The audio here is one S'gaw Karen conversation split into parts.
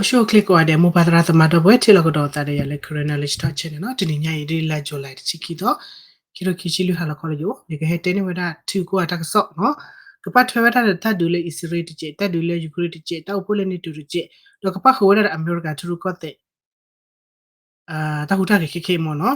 အိၣ်ဆူၣ်အိၣ်ချ့ကိးဂၤဒဲး မိၢ်ပၢ်သရၣ်သမါဒီပုၢ်ဝဲၢ် ထံၣ်လိာ်ကဒီးသးဒီးယၤလၢ Karen Knowledge Talk Channel နီၤ. တနံၤညါအံၤဒ်လါ July တဆံခံသီ, ခံထိခံဆံလွံၢ် ဟါလီၤခီလၢယအိၣ် ယကဟဲတဲန့ၢ်ဝဲဒၣ် ထံကိၢ်အတၢ်ကစီၣ်နီၤ. ကပာ်ထွဲဝဲဒၣ်ဒီးတၢ်ဒုးလၢအံၣ်စရ့လးတစဲး, တၢ်ဒုးလၢယူၤခရ့ၣ်တစဲး, တၢ်အိၣ်ဖှိၣ်လၢ NATO တစဲး, ဒီးကပာ်ဃုာ်ဝဲဒၣ်ဒီးအမဲရကၤထံရူၢ်ကီၢ်သဲး တၢ်ဟူးတၢ်ဂဲၤခဲခဲအံၤမ့ၢ်နီၤ.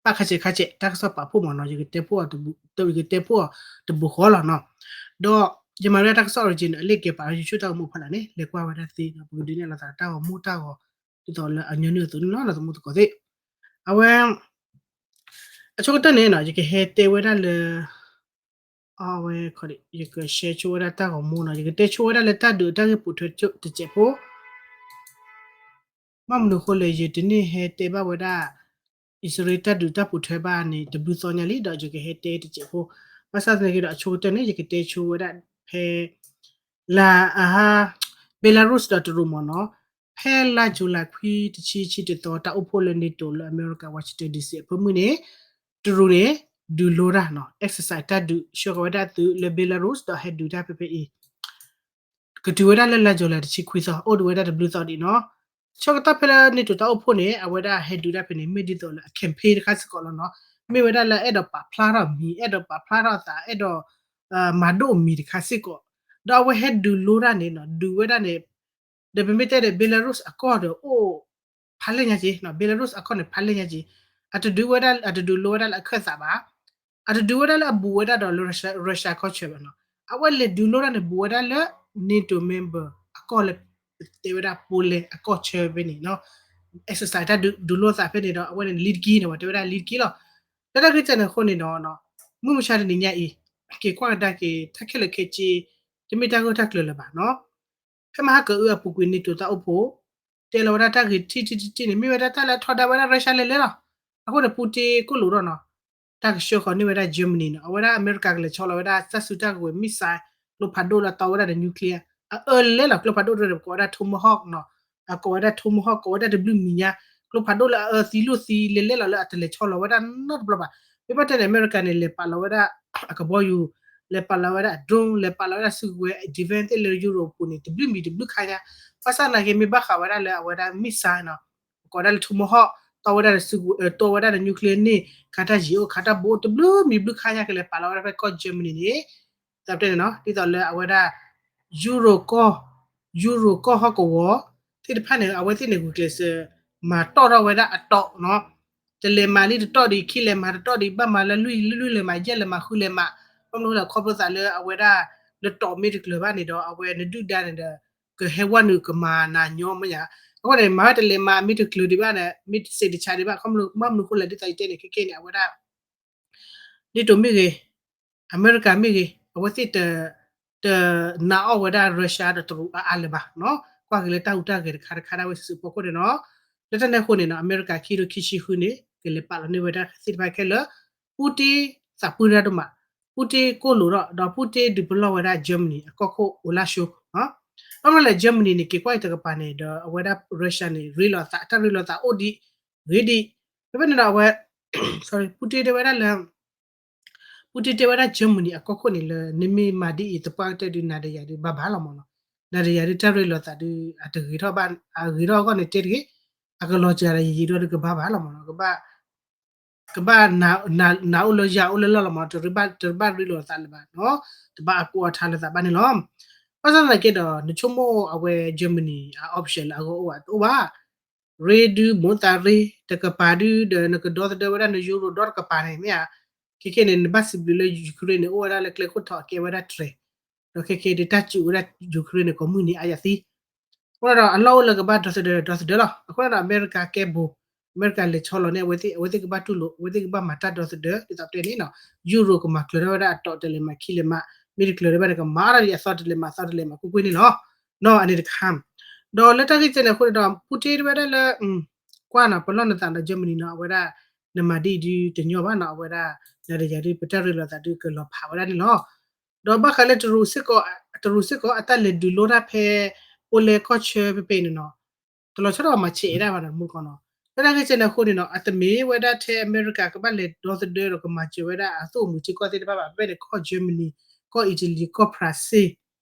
ပာ်ခါဆဲးခါဆဲး တၢ်ကစီၣ်ပာ်ဖှိၣ်မ့ၢ်နီၤ, ယကတဲဖှိၣ်အီၤတဘူၣ်, ယကတဲဖှိၣ်အီၤတဘူၣ်ဃီလီၤနီၤ. ဒီးယမၤဝဲဒၣ်တၢ်ကစီၣ် original အလ့ၣ်ကဲပာ်လၢ YouTube တၢ်ဂီၤမူဖီလာ်န့ၣ် လဲၤကွၢ်ဝဲဒၣ်သ့ဒီး ပကဒုးနဲၣ်လိာ်သးတၢ်ဂီၤမူတၢ်ဂီၤ ဒ်သိးလၢအညီနုၢ်အသိးန့ၣ်လီၤ. နီၤ သမူသကိးသ့ၣ်, အဝဲ အဆိကတၢၢ်န့ၣ်နီၤ ယကဟဲတဲဝဲဒၣ်လၢ အဝဲ ယက share ဆိဝဲဒၣ်တၢ်ဂီၤမူနီၤ, ယကတဲဆိဝဲဒၣ်လၢတၢ်ဒုးတၢ်ဂ့ၢ်ပိာ်ထွဲတစဲးဖိ ဘၣ်မနုၤအဃိလဲၣ် ယတန့ၢ်ဟဲတဲဘၣ်ဝဲဒၣ် အံၣ်စရ့လးတၢ်ဒုးတၢ်ပိာ်ထွဲဘၣ်န့ၣ် တဘျုးသီညါလံ ဒီးယကဟဲတဲတစဲးဖိ, ဘၣ်ဆၣ်သနာ်က့ဒီး အဆိကတၢၢ်န့ၣ် ယကတဲဆိဝဲဒၣ်ဖဲ လၢအဟါ Belarus ဒီးတရူးမ့ၢ်နီၤ, ဖဲလါ July ခွံ တဆံ ဆံတသီ တၢ်အိၣ်ဖှိၣ်လၢ NATO လၢအမဲရကၤ Washington D C အဖၢမုၢ်န့ၣ် တရူးန့ၣ် ဒုးလိတၢ်နီၤ exercise တၢ်ဒုးဆှၢဃီၤဝဲဒၣ်သုးလၢ Belarus ဒီးဟဲဒုးတၢ်ဖဲဖဲအံၤ ကတုၤဝဲဒၣ်လၢလါ July တဆံခွံသီ အိၣ်ဒံးဝဲဒၣ်တဘျုးသီဒံးနီၤ. ဆၢကတီၢ်ဖဲလၢ NATO တၢ်အိၣ်ဖှိၣ်န့ၣ် အဝဲဒၣ်ဟဲဒုးတၢ်ဖဲန့ၣ် မ့ၢ်ဒ်သိးလၢအ campaign တခါစ့ၢ်ကီးလီၤနီၤ. မ့ၢ်ဝဲဒၣ်လၢအဲၣ်ဒိးပာ်ဖျါထီၣ်မံၤ အဲၣ်ဒိးပာ်ဖျါထီၣ်အသး အဲၣ်ဒိး မၤဒိၣ်မံၤတခါစ့ၢ်ကီး, ဒီးအဝဲဟဲဒုးလိတၢ်န့ၣ်နီၤ ဒုးဝဲဒၣ်န့ၣ် ဒီးပမ့ၢ်တဲဒီး Belarus အကီၢ်ဒီးအိၣ်ဖးလဲၢ်ညါက့နီၤ, Belarus အကီၢ်န့ၣ် ဖးလဲၢ်ညါက့, အတဒုးဝဲဒၣ် အတဒုးလိဝဲဒၣ်လၢအခၢၣ်သးဘၣ်, အတဒုးဝဲဒၣ်လၢအဘူးဝဲဒၣ်ဒီးလၢ Russia ကီၢ်ဆၢဘၣ်နီၤ, အဝဲလဲၤဒုးလိတၢ်န့ၣ် ဘူးဝဲဒၣ်လၢ NATO member အကီၢ်လၢ တဲဝဲဒၣ် Poland အကီၢ်ဆၢဖဲန့ၣ်နီၤ, exercise တၢ်ဒုးလိသးဖဲန့ၣ်ဒီး အဝဲန့ၣ်လံတက့ၢ်နီၤ ပှၤတဲဝဲဒၣ်လံတက့ၢ်လီၤ. လၢတၢ်ဂ့ၢ်ကဲန့ၣ်အဃိန့ၣ်ဒီး မုၢ်မဆါတနံၤညါအံၤ က့ၤကွၢ်ကဒါက့ၤ တၢ်ခဲလၢာ်ခဲဆ့ တမ့ၢ်တၢ်ဂိၢ်တၢ်ကျၢၤလၢၤဘၣ်နီၤ. ဖဲမဟါကအုအပူၤကွံာ် NATO တၢ်အိၣ်ဖှိၣ် တဲလီၤဝဲဒၣ်တၢ်ဂ့ၢ်ထံၣ်ထံၣ်ထံၣ်ထံၣ်န့ၣ် မ့ၢ်ဝဲဒၣ်တၢ်လၢအထီဒါဝဲဒၣ် Russia လဲၤလဲၤလီၤ. အဃိန့ၣ် Putin ကိၣ်လိာ်ထီၣ်နီၤ တၢ်ကဆှၢဃီၤန့ၢ်ဝဲဒၣ် Germany နီၤ, အဝဲဒၣ်အမဲရကၤကလဲၤဆီလီၤဝဲဒၣ် တၢ်စုတၢ်ကဝဲၤ missile ကျိဖးဒိၣ်လၢအတီဝဲဒၣ်ဒီး nuclear အအၢလဲၤလီၤ ကျိဖးဒိၣ်တဖၣ်န့ၣ် ပကိးဝဲဒၣ် Tomahawk နီၤ, အကိးဝဲဒၣ် Tomahawk ကိးဝဲဒၣ်တဘျုးမံၤညါ, ကျိဖးဒိၣ်လၢအအၢသံလိၣ်သံလဲၤလဲၤလီၤလၢ အတလဲၤဆီလီၤဝဲဒၣ်နီတဘျီဘၣ်. မ့ၢ်ဘၣ်တဲန့ၣ် အမဲရကၤန့ၣ် လဲၤပာ်လီၤဝဲဒၣ် အကဘီယူၤ, လဲၤပာ်လီၤဝဲဒၣ် drone, လဲၤပာ်လီၤဝဲဒၣ်စုကဝဲၤ defense သ့ၣ်လၢ Europe ပူၤန့ၣ် တဘျုးမံၤတဘျုးခါညါ, ဘၣ်ဆၣ်သနာ်က့ မ့ၢ်ဘၣ်ဃးဝဲဒၣ်လၢအဝဲဒၣ် missile နီၤ, ပကိးဝဲဒၣ်လၢ Tomahawk တီဝဲဒၣ်ဒီးစုကဝဲၤ တီဝဲဒၣ်ဒီး nuclear န့ၣ် ခးတၢ်ယံာ်အိၣ် ခးတၢ်ဘူးအိၣ် တဘျုးမံၤဘျုးခါညါ ကလဲၤပာ်လီၤဝဲဒၣ်ဖဲကီၢ် Germany န့ၣ် သးပတဲန့ၣ်နီၤ ဒ်သိးလၢအဝဲဒၣ် Euro ကီၢ် Euro ကီၢ်ဟီၣ်ကဝီၤသ့ၣ်တဖၣ်န့ၣ် အဝဲသ့ၣ်န့ၣ် ဂုာ်ကျဲးစၢး မၤတီၢ်ထီၣ်ဝဲဒၣ်အတီးနီၤ, တလဲၤမၤလံတတီၢ်ဒီး ခံလဲၤမၤတတီၢ်ဒီး ဘၣ်မၤလၢလွံၢ် လွံၢ်လဲၤမၤ ယဲၢ်လဲၤမၤ ဃုလဲၤမၤ, ဘၣ်မနုၤလဲၣ် ခီဖျိသးလၢအဝဲဒၣ် လၢတီးမ့ၢ်တကျၢၤဘၣ်န့ၣ်ဒီး အဝဲနဒုၣ်ဒါန့ၣ်ဒီး ကဟဲဝဲနုာ်ကမၤနၤညီမ့ၢ်ဧါ, အဃိန့ၣ် မၤဝဲတလဲၤမၤမ့ၢ်တကျၢၤဒံးဘၣ်န့ၣ် မ့ၢ်တစဲးတဆါဒံးဘၣ် ခီဖျိ ဘၣ်မနုၤအဃိလဲၣ် ဒ်သိးယတဲန့ၣ် ခဲကဲန့ၣ် အဝဲဒၣ် NATO မ့ၢ်ဂ့ၤ, အမဲရကၤမ့ၢ်ဂ့ၤ အဝဲသ့ၣ်တ တနာ်အီၣ်ဝဲဒၣ် Russia ဒီးတရူးအါအါလၢၤဘၣ်နီၤ, ကွၢ်က့ၤလၢတၢ်ဟူးတၢ်ဂဲၤတခါတခါဒၣ်ဝဲစုာ်စုာ်ဖီခိၣ်န့ၣ်နီၤ, လၢတၢ်န့ၣ်အဃိန့ၣ်နီၤ အမဲရကၤခံကထိခံဆံဃုန့ၣ် ကလဲၤပာ်လီၤန့ၢ်ဝဲဒၣ်သ့ၣ်တဖၣ်ခဲလၢာ်, Putin သးပှၢ်တၢ်ဒိၣ်မး, Putin ကိၢ်လိာ်ထီၣ် ဒီး Putin ဒုးပလီၢ်ဝဲဒၣ် Germany အကီၢ်ခိၣ် Olaf Scholz နီၤ, ဘၣ်မနုၤလဲၣ် Germany န့ၣ် က့ၤကွၢ်အံၤတကပၤန့ၣ်ဒီး အဝဲဒၣ် Russia န့ၣ် ရ့လိာ်သး တၢ်ရ့လိာ်သးအိၣ်ဒံး ဂ့ၤဒံး, ဖဲဖဲန့ၣ်ဒီးအဝဲ Putin တဲဝဲဒၣ်လၢ Putin တဲဝဲဒၣ် Germany အကီၢ်ခိၣ်န့ၣ်လၢ နမ့ၢ်မၤဒ်အံၤ သပှၢ်ကတၢၢ်ဒုး နၤဒီးယၤဒုးဘၣ်ဘၣ်လီၤမ့ၢ်နီၤ, နၤဒီးယၤဒုးတၢ်ရ့လိာ်သးဒုး အတဂ့ၤထီၣ်ဘၣ်, အဂ့ၤထီၣ်အဂီၢ်န့ၣ်တဲတဂ့ၤ, အကလီၤစှၤဒီးယံာ်ယံာ်ဒီးကဘၣ်ဘၣ်လီၤမ့ၢ်နီၤ, ကဘၣ် နၤအိၣ်လၢယၤအိၣ်လၢလီၢ်လီၤမ့ၢ်နီၤ, တဘၣ်ရ့လိာ်သးလၢၤဘၣ်နီၤ, တဘၣ်အကူအထါလၢသးဘၣ်န့ၣ်လီၤ. ဘၣ်ဆၣ်သနာ်က့ဒီး နဆိကမိၣ်အဝဲ Germany အ option လၢအဂီၢ်အိၣ်ဘၣ်တအိၣ်ဘၣ် ရ့ဒုးမိၣ်သးရ့ တကပၤဒုးဒီး နကဒီသဒၢဝဲဒၣ်န Euro ဒီတကပၤန့ၣ် မ့ၢ်ဧါ. ခဲခဲန့ၣ် နဘၣ်စံးဘျုးလၢ Ukraine န့ၣ် အိၣ်ဝဲဒၣ်လၢကျဲခိၣ်ထီၣ် အကဲဝဲဒၣ်တြဲၤ, ဒီးခဲခဲဒုးတၢ်စူးဝဲဒၣ် Ukraine န့ၣ် ကိးမုၢ်နံၤအါယၤသံ, အဃိဒီးအလီၢ်အိၣ်လၢကဘၣ်ဒီသဒၢဒီးဒီသဒၢလီၤ. အဃိဒီးအမဲရကၤကဲဘိး, အမဲရကၤလဲၤဆီလီၤန့ၣ် အဝဲသ့ၣ် အဝဲသ့ၣ်ကဘၣ်တူၢ်လိာ် အဝဲသ့ၣ်ကဘၣ်မၤတၢ်ဒီသဒၢ ဒ်သိးပတဲန့ၣ်နီၤ, Euro ကမၤကျၢၤထီၣ်ဝဲဒၣ်အတီးတလဲၤမးခံလဲၤမး, မ့ၢ်တကျၢၤဒံးဘၣ်န့ၣ် ကမၤထီၣ်ဒံးအသီတလဲၤမးသီတလဲၤမး ကွ့ၢ်ကွ့ၢ်န့ၣ်လီၤ. နီၤ အန့ၣ်တခါ ဒီးလၢတၢ်ဂ့ၢ်ကဲန့ၣ်အဃိန့ၣ်ဒီး Putin တဲဝဲဒၣ်လၢ ကွၢ်နီၤ ပလီၢ်နသးဒီး Germany နီၤ အဝဲဒၣ် နမၤဒ်အံၤဒုးတညီဘၣ်နီၤ အဝဲဒၣ် နၤဒီးယၤဒုး ပတၢ်ရ့လိာ်သးဒုးကလီၤဖးဝဲဒၣ်န့ၣ်လီၤ. ဒီးဘၣ်ဃးလၢတရူးစ့ၢ်ကီး တရူးစ့ၢ်ကီး အတၢ်လဲၤဒုးလိတၢ်ဖဲ Poland ကီၢ်ဆၢဖဲဖဲအံၤန့ၣ်နီၤ တလီၤဆီဒီးမၤဆဲးဒၣ်ဘၣ်နီၤ မူတကီၢ်နီၤ. လၢတၢ်ဂ့ၢ်ကဲန့ၣ်အဃိန့ၣ်နီၤ အတမ့ၢ်ဝဲဒၣ်ထဲအမဲရကၤကဘၣ်လဲၤဒီသဒၢဒီးကမၤစၢၤဝဲဒၣ်အသိၣ်အမုၢ်ထံကီၢ်သ့ၣ်တဖၣ်ဘၣ် ဖဲဖဲန့ၣ် ကီၢ် Germany ကီၢ် Italy ကီၢ် France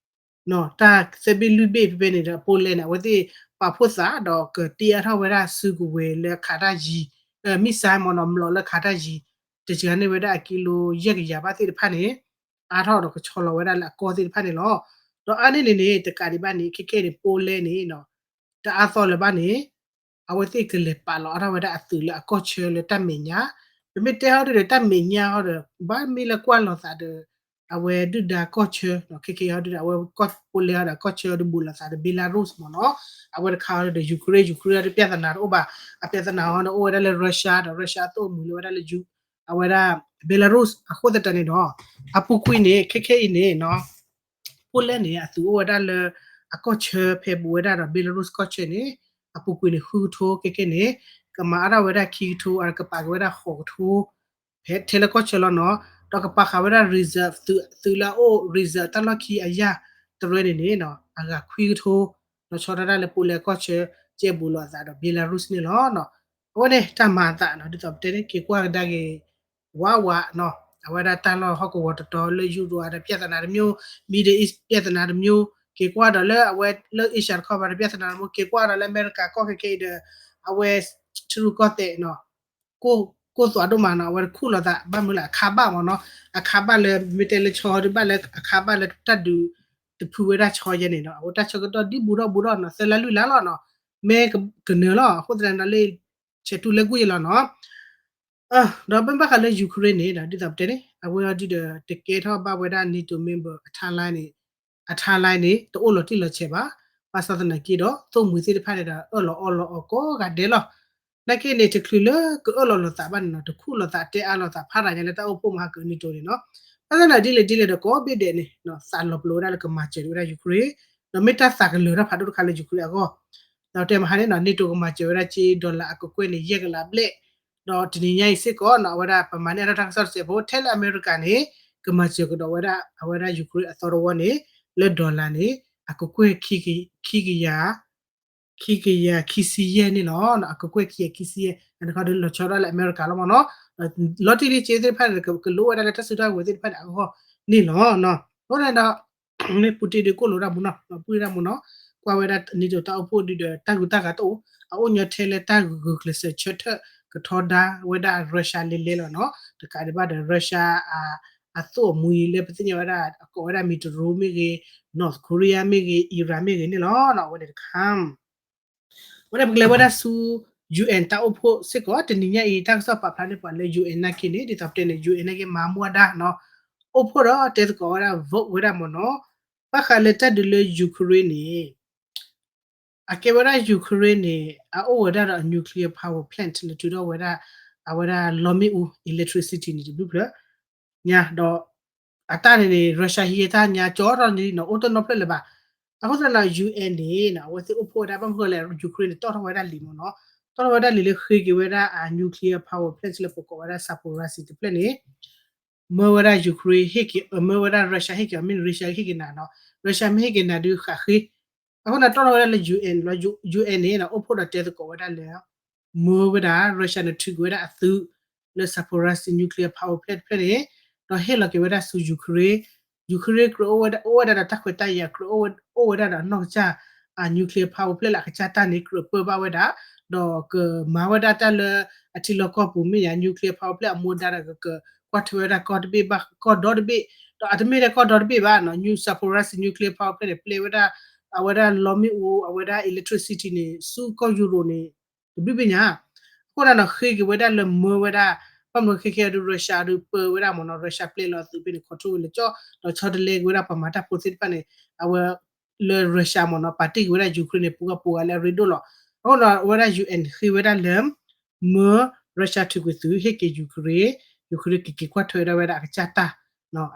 တၢ်သၢဘ့ၣ်လွံၢ်ဘ့ၣ်ဖဲဖဲန့ၣ်ဒီး Poland န့ၣ် အဝဲသ့ၣ်ပာ်ဖှိၣ်သးဒီးကတ့အါထီၣ်ဝဲဒၣ်စုကဝဲၤလၢခးတၢ်ယံၤ, missile မ့ၢ်နီၤ မျိာ်လၢခးတၢ်ယံၤ, တစှၤန့ၢ်ဝဲဒၣ်အကံလိယဲၢ်ကယၤဘၣ်သ့ၣ်တဖၣ်န့ၣ် အါထီၣ်ဒီးကဆီလီၤဝဲဒၣ်လၢအကီၢ်သ့ၣ်တဖၣ်န့ၣ်လီၤ. ဒီးအါန့ၢ်န့ၣ်န့ၣ် တကးဒံးဘၣ်န့ၣ် ခဲခဲအံၤန့ၣ် Poland န့ၣ် တအါသီလၢၤဘၣ်န့ၣ် အဝဲသ့ၣ်ကလဲၤပာ်လီၤအါထီၣ်ဝဲဒၣ်အသုးလၢအကီၢ်ဆၢလၢတၢ်မဲာ်ညါ, ပမ့ၢ်တဲဟီဒုဒီး တၢ်မဲာ်ညါဟီဒီး ဘၣ်မ့ၢ်လၢကွၢ်လိာ်သးဒီး အဝဲဒုၣ်ဒါကီၢ်ဆၢ ခဲခဲအံၤဟီဒုဒီး အဝဲကီၢ် Poland ဟီဒီး ကီၢ်ဆၢဟီဒီးဘူးလိာ်သးဒီး Belarus မ့ၢ်နီၤ, အဝဲတခါဟီဒီး Ukraine, Ukraine ဒီး ပြဿနာတအိၣ်ဘၣ်, အပြဿနာဟီဒီး အိၣ်ဝဲဒၣ်လၢ Russia ဒီး Russia အသိၣ်အမှံၤလၢဝဲဒၣ်လၢ အဝဲဒၣ် Belarus အဃိသတးန့ၣ်ဒီး အပူၤကွံာ်န့ၣ် ခဲခဲအံၤန့ၣ်နီၤ Poland န့ၣ် အသုးအိၣ်ဝဲဒၣ်လၢ အကီၢ်ဆၢဖဲဘူးဝဲဒၣ်ဒီး Belarus ကီၢ်ဆၢန့ၣ် အပူၤကွံာ်န့ၣ် ဃုကထိ ခဲခဲန့ၣ် ကမၤအါထီၣ်ဝဲဒၣ်ခံကထိ အကပာ်က့ၤဝဲဒၣ်ဃိးကထိ ဖဲထဲလၢကီၢ်ဆၢလီၤနီၤ, ဒီးကပာ်ဃာ်ဝဲဒၣ် reserve သုးလၢအအိၣ် reserve တၢ်လီၢ်ခံအယၢ်တရၢန့ၣ်န့ၣ် အဂၤခွံကထိ ဒီးဆီဒၣ်တၢ်လၢ Poland ကီၢ်ဆၢ ကဲဘူးလိာ်အသးဒီး Belarus န့ၣ်လီၤ. အဝဲန့ၣ်တၢ်မၤအသးနီၤ ဒ်သိးပတဲန့ၣ် က့ၤကွၢ်ကဒါက့ၤ ဝးဝးနီၤ, အဝဲဒၣ်တၢ်လီၢ်ဟီၣ်ကဝီၤတတီၤလၢ Europe ဒီး ပြဿနာတစ်မျိုး, Middle East ပြဿနာတစ်မျိုး, က့ၤကွၢ်ဒီးလၢအဝဲလၢ Asia တခီဘၣ်ဒီး ပြဿနာတစ်မျိုး, က့ၤကွၢ်ဒီးလၢအမဲရကၤကီၢ်ခဲခဲအံၤဒီး အဝဲထံရူၢ်ကီၢ်သဲးနီၤ ကိၢ်သူးဒိၣ်မးနီၤ, အဝဲတခူၣ်လိာ်သး ဘၣ်မနုၤလဲၣ် အခါဘၣ်မ့ၢ်နီၤ, အခါဘၣ်လၢ မ့ၢ်တဲလၢဆီဟီဒုဘၣ်လၢ အခါဘၣ်လၢတၢ်ဒုး တဖုဝဲဒၣ်ဆီယဲန့ၣ်နီၤ, အဝဲတၢ်ဆၢကတီၢ်ဒ်ဘူးထီၣ်ဘူးထီၣ်နီၤ, သၢလါလွံၢ်လါလီၤနီၤ, မ့ၢ်ကနၢၤလီၤ, အဃိသတးန့ၣ်ဒီးလၢ ဆဲးတူၢ်လၢကွံာ်ယလီၤနီၤ. ဒီးပမ့ၢ်ဘၣ်ဃးလၢ Ukraine န့ၣ်ဒီး ဒ်သိးပတဲန့ၣ် အဝဲအီၤဒုဒီး တကဲထီၣ်ဘၣ်ဝဲဒၣ် NATO member အ timeline န့ၣ် အ timeline န့ၣ် တအိၣ်လီၤတံၢ်လီၤဆဲးဘၣ်. ဘၣ်ဆၣ်သနာ်က့ဒီး သိၣ်မှံၤသ့ၣ်တဖၣ်န့ၣ်ဒီး အၢၣ်လီၤအီလီၤအီၤကိးဂၤဒဲးလီၤ. နာ်က့န့ၣ် တချုးလၢကအၢၣ်လီၤလိာ်သးဘၣ်န့ၣ်နီၤ တခူၣ်လိာ်သးတဲအါလိာ်သးဖးဒိၣ်ညါလၢတၢ်အိၣ်ဖှိၣ်မၤဟးကၢ NATO န့ၣ်နီၤ. ဘၣ်ဆၣ်သနာ်ဒ်လဲၣ်ဒ်လဲၣ်ဒီး ကိးဘ့ၣ်ဒဲးန့ၣ် သးလီၤပလိာ်ဝဲဒၣ်လၢကမၤစၢၤဝဲဒၣ် Ukraine ဒီးမ့ၢ်တၢ်သးကလၢၤတၢ်ဖးဒိၣ်တခါလၢ Ukraine အဂီၢ် ဒီးတဲမဟါန့ၣ်နီၤ NATO ကမၤစၢၤဝဲဒၣ်က့ dollar အကကွဲၢ်န့ၣ် ယဲၢ်ကလးဘျဲၣ်, ဒီးတနံၤညါအံၤစ့ၢ်ကီးနီၤ အဝဲဒၣ်ပမၤန့ၢ်အါထီၣ်တၢ်ကစီၣ်တစဲးဖိ ထဲလၢအမဲရကၤန့ၣ် ကမၤစၢၤကဒီးဝဲဒၣ် အဝဲဒၣ် Ukraine အသီတဝီန့ၣ် လၢ dollar န့ၣ် အကကွဲၢ် ခံကယၤ ခံကယၤခံဆံယဲၢ်န့ၣ်လီၤ. အကကွဲၢ်ခံကယၤခံဆံယဲၢ် အန့ၣ်ခီဒီးလီၤဆီဒၣ်လၢအမဲရကၤလီၤမ့ၢ်နီၤ. လီၤတံၢ်လံက့သ့ၣ်တဖၣ်န့ၣ် ကလိၣ်ဝဲဒၣ်လၢတၢ်စုတၢ်ကဝဲၤသ့ၣ်တဖၣ်န့ၣ်အဂီၢ်န့ၣ်လီၤ. အဃိန့ၣ်ဒီး မ့ၢ်ပူၤတ့ၢ်ဒုးကိၢ်လိာ်ဒၣ်မ့ၢ်နီၤ ပူၤဒၣ်မ့ၢ်နီၤ ကွၢ်ဝဲဒၣ် NATO တၢ်အိၣ်ဖှိၣ်ဒုဒီး တၢ်ဂုၤတၢ်ဂၤတအိၣ် အအိၣ်ညီထဲလၢတၢ်ဂုာ်ကျဲးစၢးဆၢထၢၣ်ကထီဒါဝဲဒၣ် Russia လဲၤလဲၤလီၤနီၤ. တကးဒံးဘၣ်ဒီး Russia အသိၣ်အမှံၤလၢပသ့ၣ်ညါဝဲဒၣ် အကိးဝဲဒၣ် Mitterrand မ့ၢ်ဂ့ၤ North Korea မ့ၢ်ဂ့ၤ Iran မ့ၢ်ဂ့ၤန့ၣ်လီၤ. အဝဲန့ၣ်တခါ အဝဲဒၣ်ပကလဲၤဝဲဒၣ်ဆူ UN တၢ်အိၣ်ဖှိၣ်စ့ၢ်ကီး တနံၤညါအံၤ တၢ်ကစီၣ်ပာ်ဖျါန့ၢ်ပှၤလၢ UN နာ်က့န့ၣ် ဒ်သိးပတဲန့ၣ် UN နာ်က့ မၤမူအဒါနီၤ အိၣ်ဖှိၣ်ဒီးတဲသကိးဝဲဒၣ် vote ဝဲဒၣ်မ့ၢ်နီၤ ဘၣ်ဃးလၢတၢ်ဒုးလၢ Ukraine န့ၣ် အကဲဝဲဒၣ် Ukraine န့ၣ် အအိၣ်ဝဲဒၣ်ဒီး nuclear power plant လၢထုးထီၣ်ဝဲဒၣ် အဝဲဒၣ်လီမ့ၣ်အူ electricity န့ၣ်တဘျုးဖျၢၣ်ညါဒီး အတၢ်န့ၣ်န့ၣ် Russia ဟံးတၢ်ညါကၠီထီၣ်န့ၣ်နီၤ အိၣ်တနီၤဖျၢၣ်လၢၤဘၣ်. အဃိသတးဒီး UN န့ၣ် အဝဲသ့ၣ်အိၣ်ဖှိၣ်ဝဲဒၣ် ဘၣ်မနုၤဃိလဲၣ် Ukraine န့ၣ် တီၣ်ထီၣ်ဝဲဒၣ်လံာ်မ့ၢ်နီၤ တီၣ်ထီၣ်ဝဲဒၣ်လံာ်လၢဃ့က့ၤဝဲဒၣ်အ nuclear power plant လၢပကိးဝဲဒၣ် Zaporizhzhia တဖျၢၣ်န့ၣ် မၢဝဲဒၣ် Ukraine ဟ့ၣ်က့ၤ မၢဝဲဒၣ် Russia ဟ့ၣ်က့ၤအီၤ မ့ၢ် Russia ဟ့ၣ်က့ၤနၤနီၤ Russia မ့ၢ်ဟ့ၣ်က့ၤနၤဒုးဃးဃ့ အဃိန့ၣ် တီၣ်ထီၣ်ဝဲဒၣ်လၢ UN လီၤ UN န့ၣ် အိၣ်ဖှိၣ်ဒီးတဲသကိးဝဲဒၣ်လၢ မၢဝဲဒၣ် Russia န့ၣ်ထုးက့ၤဝဲဒၣ်အသုး လၢ Zaporizhzhia nuclear power plant တဖျၢၣ်န့ၣ် ဒီးဟ့ၣ်လီၤက့ၤဝဲဒၣ်ဆူ Ukraine, Ukraine ကြၢးအိၣ်ဝဲဒၣ်ဒီးတၢ်ခွဲးတၢ်ယာ် ကြၢးအိၣ်ဝဲဒၣ်ဒီးအနီၢ်ကစၢ် အ nuclear power plant လၢအကစၢ်တၢ်န့ၣ် ကြၢးပၢဘၣ်ဝဲဒၣ် ဒီးကမၤဝဲဒၣ်တၢ်လၢအထံလီၢ်ကီၢ်ပူၤမ့ၢ်ယါ nuclear power plant အမူဒါဒီး ကကွၢ်ထွဲဝဲဒၣ်ကီၢ်တဘ့ၣ်ဘၣ်ကီၢ်ဒီတဘ့ၣ် ဒီးအတမ့ၢ်ထဲကီၢ်ဒီတဘ့ၣ်ဘၣ်နီၤ Zaporizhzhia nuclear power plant န့ၣ် ပျဲဝဲဒၣ် အဝဲဒၣ်လီမ့ၣ်အူ အဝဲဒၣ် electricity န့ၣ် ဆူကီၢ်ယူရိၤန့ၣ် တဘျုးဘ့ၣ်ညါ အဃိသတးဒီး ဃ့က့ၤဝဲဒၣ်လၢမၢဝဲဒၣ် ဘၣ်မနုၤခဲခဲအံၤဒီး Russia ဒီးပၢဝဲဒၣ်မ့ၢ်နီၤ Russia ပျဲလီၤအသုးဖဲန့ၣ် control ဝဲလၢကၠီ ဒီးဆီတလဲက့ၤဝဲဒၣ်ပှၤမၤတၢ်ဖိသ့ၣ်တဖၣ်န့ၣ် အဝဲ လၢ Russia မ့ၢ်နီၤ ပာ်တ့ၢ်က့ၤဝဲဒၣ် Ukraine န့ၣ် ပူၤဂၤပူၤဂၤလၢအရ့ဒိၣ်လီၤ. အဃိဒီး အဝဲဒၣ် UN ဃ့ဝဲဒၣ်လၢ မၢ Russia ထုးကွံာ်သုး ဟ့ၣ်က့ၤ Ukraine, Ukraine ကက့ၤကွၢ်ထွဲဒၣ်ဝဲဒၣ်အကစၢ်တၢ်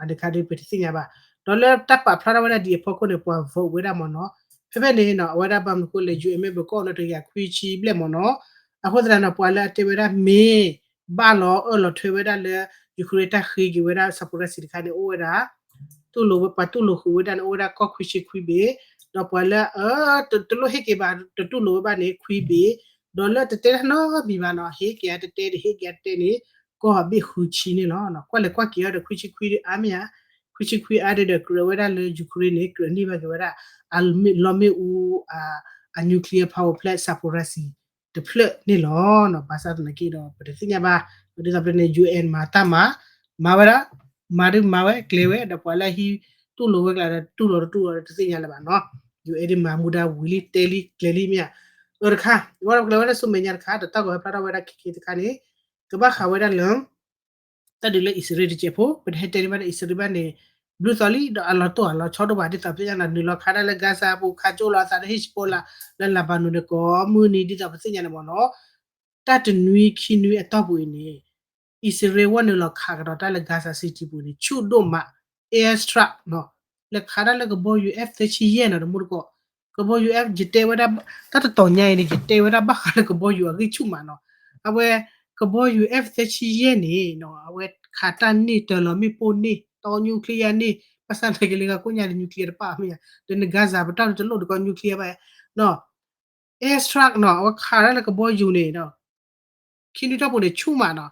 အဒုးခါဒုးပတသ့ၣ်ညါဘၣ်. ဒီးလၢတၢ်ပာ်ဖျါထီၣ်ဝဲဒၣ်ဒ်အဖီခိၣ်န့ၣ် ပှၤ vote ဝဲဒၣ်မ့ၢ်နီၤ ဖဲဖဲန့ၣ်နီၤ အဝဲဒၣ်ဘၣ်မနုၤဃိလဲၣ် UN member ကအိၣ်လၢတကယၤခွံဆံဘျဲၣ်မ့ၢ်နီၤ အဃိသတးဒီး ပှၤလၢအတဲဝဲဒၣ်မ့ၢ် ဘၣ်လီၤအၢၣ်လီၤထွဲဝဲဒၣ်လၢ Ukraine တၢ်ဃ့က့ၤဝဲဒၣ် Zaporizhzhia တခါန့ၣ် အိၣ်ဝဲဒၣ် တူၢ်လိာ်ဝဲ ပှၤတူၢ်လိာ်ဃုာ်ဝဲဒၣ်န့ၣ် အိၣ်ဝဲဒၣ်ကီၢ်ခွံဆံခွံဘ့ၣ်, ဒီးပှၤလၢ တလိၣ်ဟ့ၣ်က့ၤဘၣ် တတူၢ်လိာ်ဝဲဘၣ်န့ၣ် ခွံဘ့ၣ်, ဒီးလၢတတဲတၢ်နီတမံၤဘၣ်နီၤ ဟ့ၣ်က့ၤအတတဲဒီး ဟ့ၣ်က့ၤအတတဲန့ၣ် ကီၢ်ဘ့ၣ်ဃုဆံန့ၣ်လီၤ. ကွၢ်လဲၤကွၢ်က့ၤအီၤဒီး ခွံဆံခွံဒီးအါမ့ၢ်ဧါ, ခွ ခွံဆံခွံအါဒဲးဒီး ကြၢးဝဲဒၣ်လၢ Ukraine န့ၣ် ကြၢးန့ၢ်ဘၣ်က့ၤဝဲဒၣ် အလီၢ်မ့ၣ်အူ အ nuclear power plant Zaporizhzhia တဖျၢၣ်န့ၣ်လီၤ. ဘၣ်ဆၣ်သနာ်က့ဒီး ပတသ့ၣ်ညါဘၣ်, ဒ်သိးပတဲန့ၣ် UN မၤတၢ်မၤ, မၤဝဲဒၣ်, မၤဒုးမၤဝဲ ကျဲၤဝဲ ဒီးပှၤလၢဟံးတူၢ်လိာ်ဝဲကျါဒီး တူၢ်လိာ်တတူၢ်လိာ်ဒီးတသ့ၣ်ညါလၢၤဘၣ်နီၤ. UN ဒ်မၤမူဒါဝံၤလံ တဲလံကျဲၤလံမ့ၢ်ဧါ. အၢတခါ ဝဲဒၣ်ကျဲၤဝဲဒၣ်ဆူမဲာ်ညါတခါ ဒီးတၢ်ဂီၤဟဲဖျါထီၣ်ဝဲဒၣ်ခဲက့တခါန့ၣ် ကဘၣ်ဃးဝဲဒၣ်လၢ တၢ်ဒုးလၢအံၣ်စရ့လးတစဲးဖိ ပတဟဲတဲန့ၢ်ဘၣ်ဒီး အံၣ်စရ့လးဘၣ်န့ၣ် ဘျုးသီလံ ဒီးအလီၤတိၢ်အလီၤဆီဒိၣ်ဘၣ် ဒ်သိးပသ့ၣ်ညါနီၤ နုာ်လီၤခးဒၣ်လၢ Gaza ပူၤ ခးကၠိလီၤအသးဒီး Hezbollah လၢ Lebanon န့ၣ် ကိးမုၢ်နံၤ ဒ်သိးပသ့ၣ်ညါန့ၣ်မ့ၢ်နီၤ. တၢ်တနွံခံနွံအတီၢ်ပူၤအံၤန့ၣ် အံၣ်စရ့လးဝဲနုာ်လီၤခးကဒီးတၢ်လၢ Gaza City ပူၤန့ၣ် ဆူၣ်ဒိၣ်မး airstrike နီၤ လဲၤခးဒၣ်လၢကဘီယူၤ F သၢဆံယဲၢ်နီၤ တမူတကိး ကဘီယူၤ F ယတဲဝဲဒၣ် တၢ်တတီၤညါအံၤန့ၣ် ယတဲဝဲဒၣ်ဘၣ်ဃးလၢကဘီယူၤအဂံၢ်ဆူၣ်မးနီၤ. အဝဲ ကဘီယူၤ F သၢဆံယဲၢ်န့ၣ်နီၤ အဝဲခးတၢ်န့ၢ်တၢၤလီၤမ့ၣ်ပိၢ်န့ၢ် တီ nuclear န့ၢ် ဘၣ်ဆၣ်သနာ်က့လၢဂၤကိးညါဒီး nuclear တပာ်မ့ၢ်ဧါ ဒီးန့ၣ် Gaza ပတီၢ်န့ၣ်တလိၣ်တကီ nuclear ဘၣ်နီၤ airstrike နီၤ အဝဲခးဒၣ်လၢကဘီယူၤန့ၣ်ဒီး ခံနွံတီၢ်ပူၤန့ၣ် ဆူၣ်မးနီၤ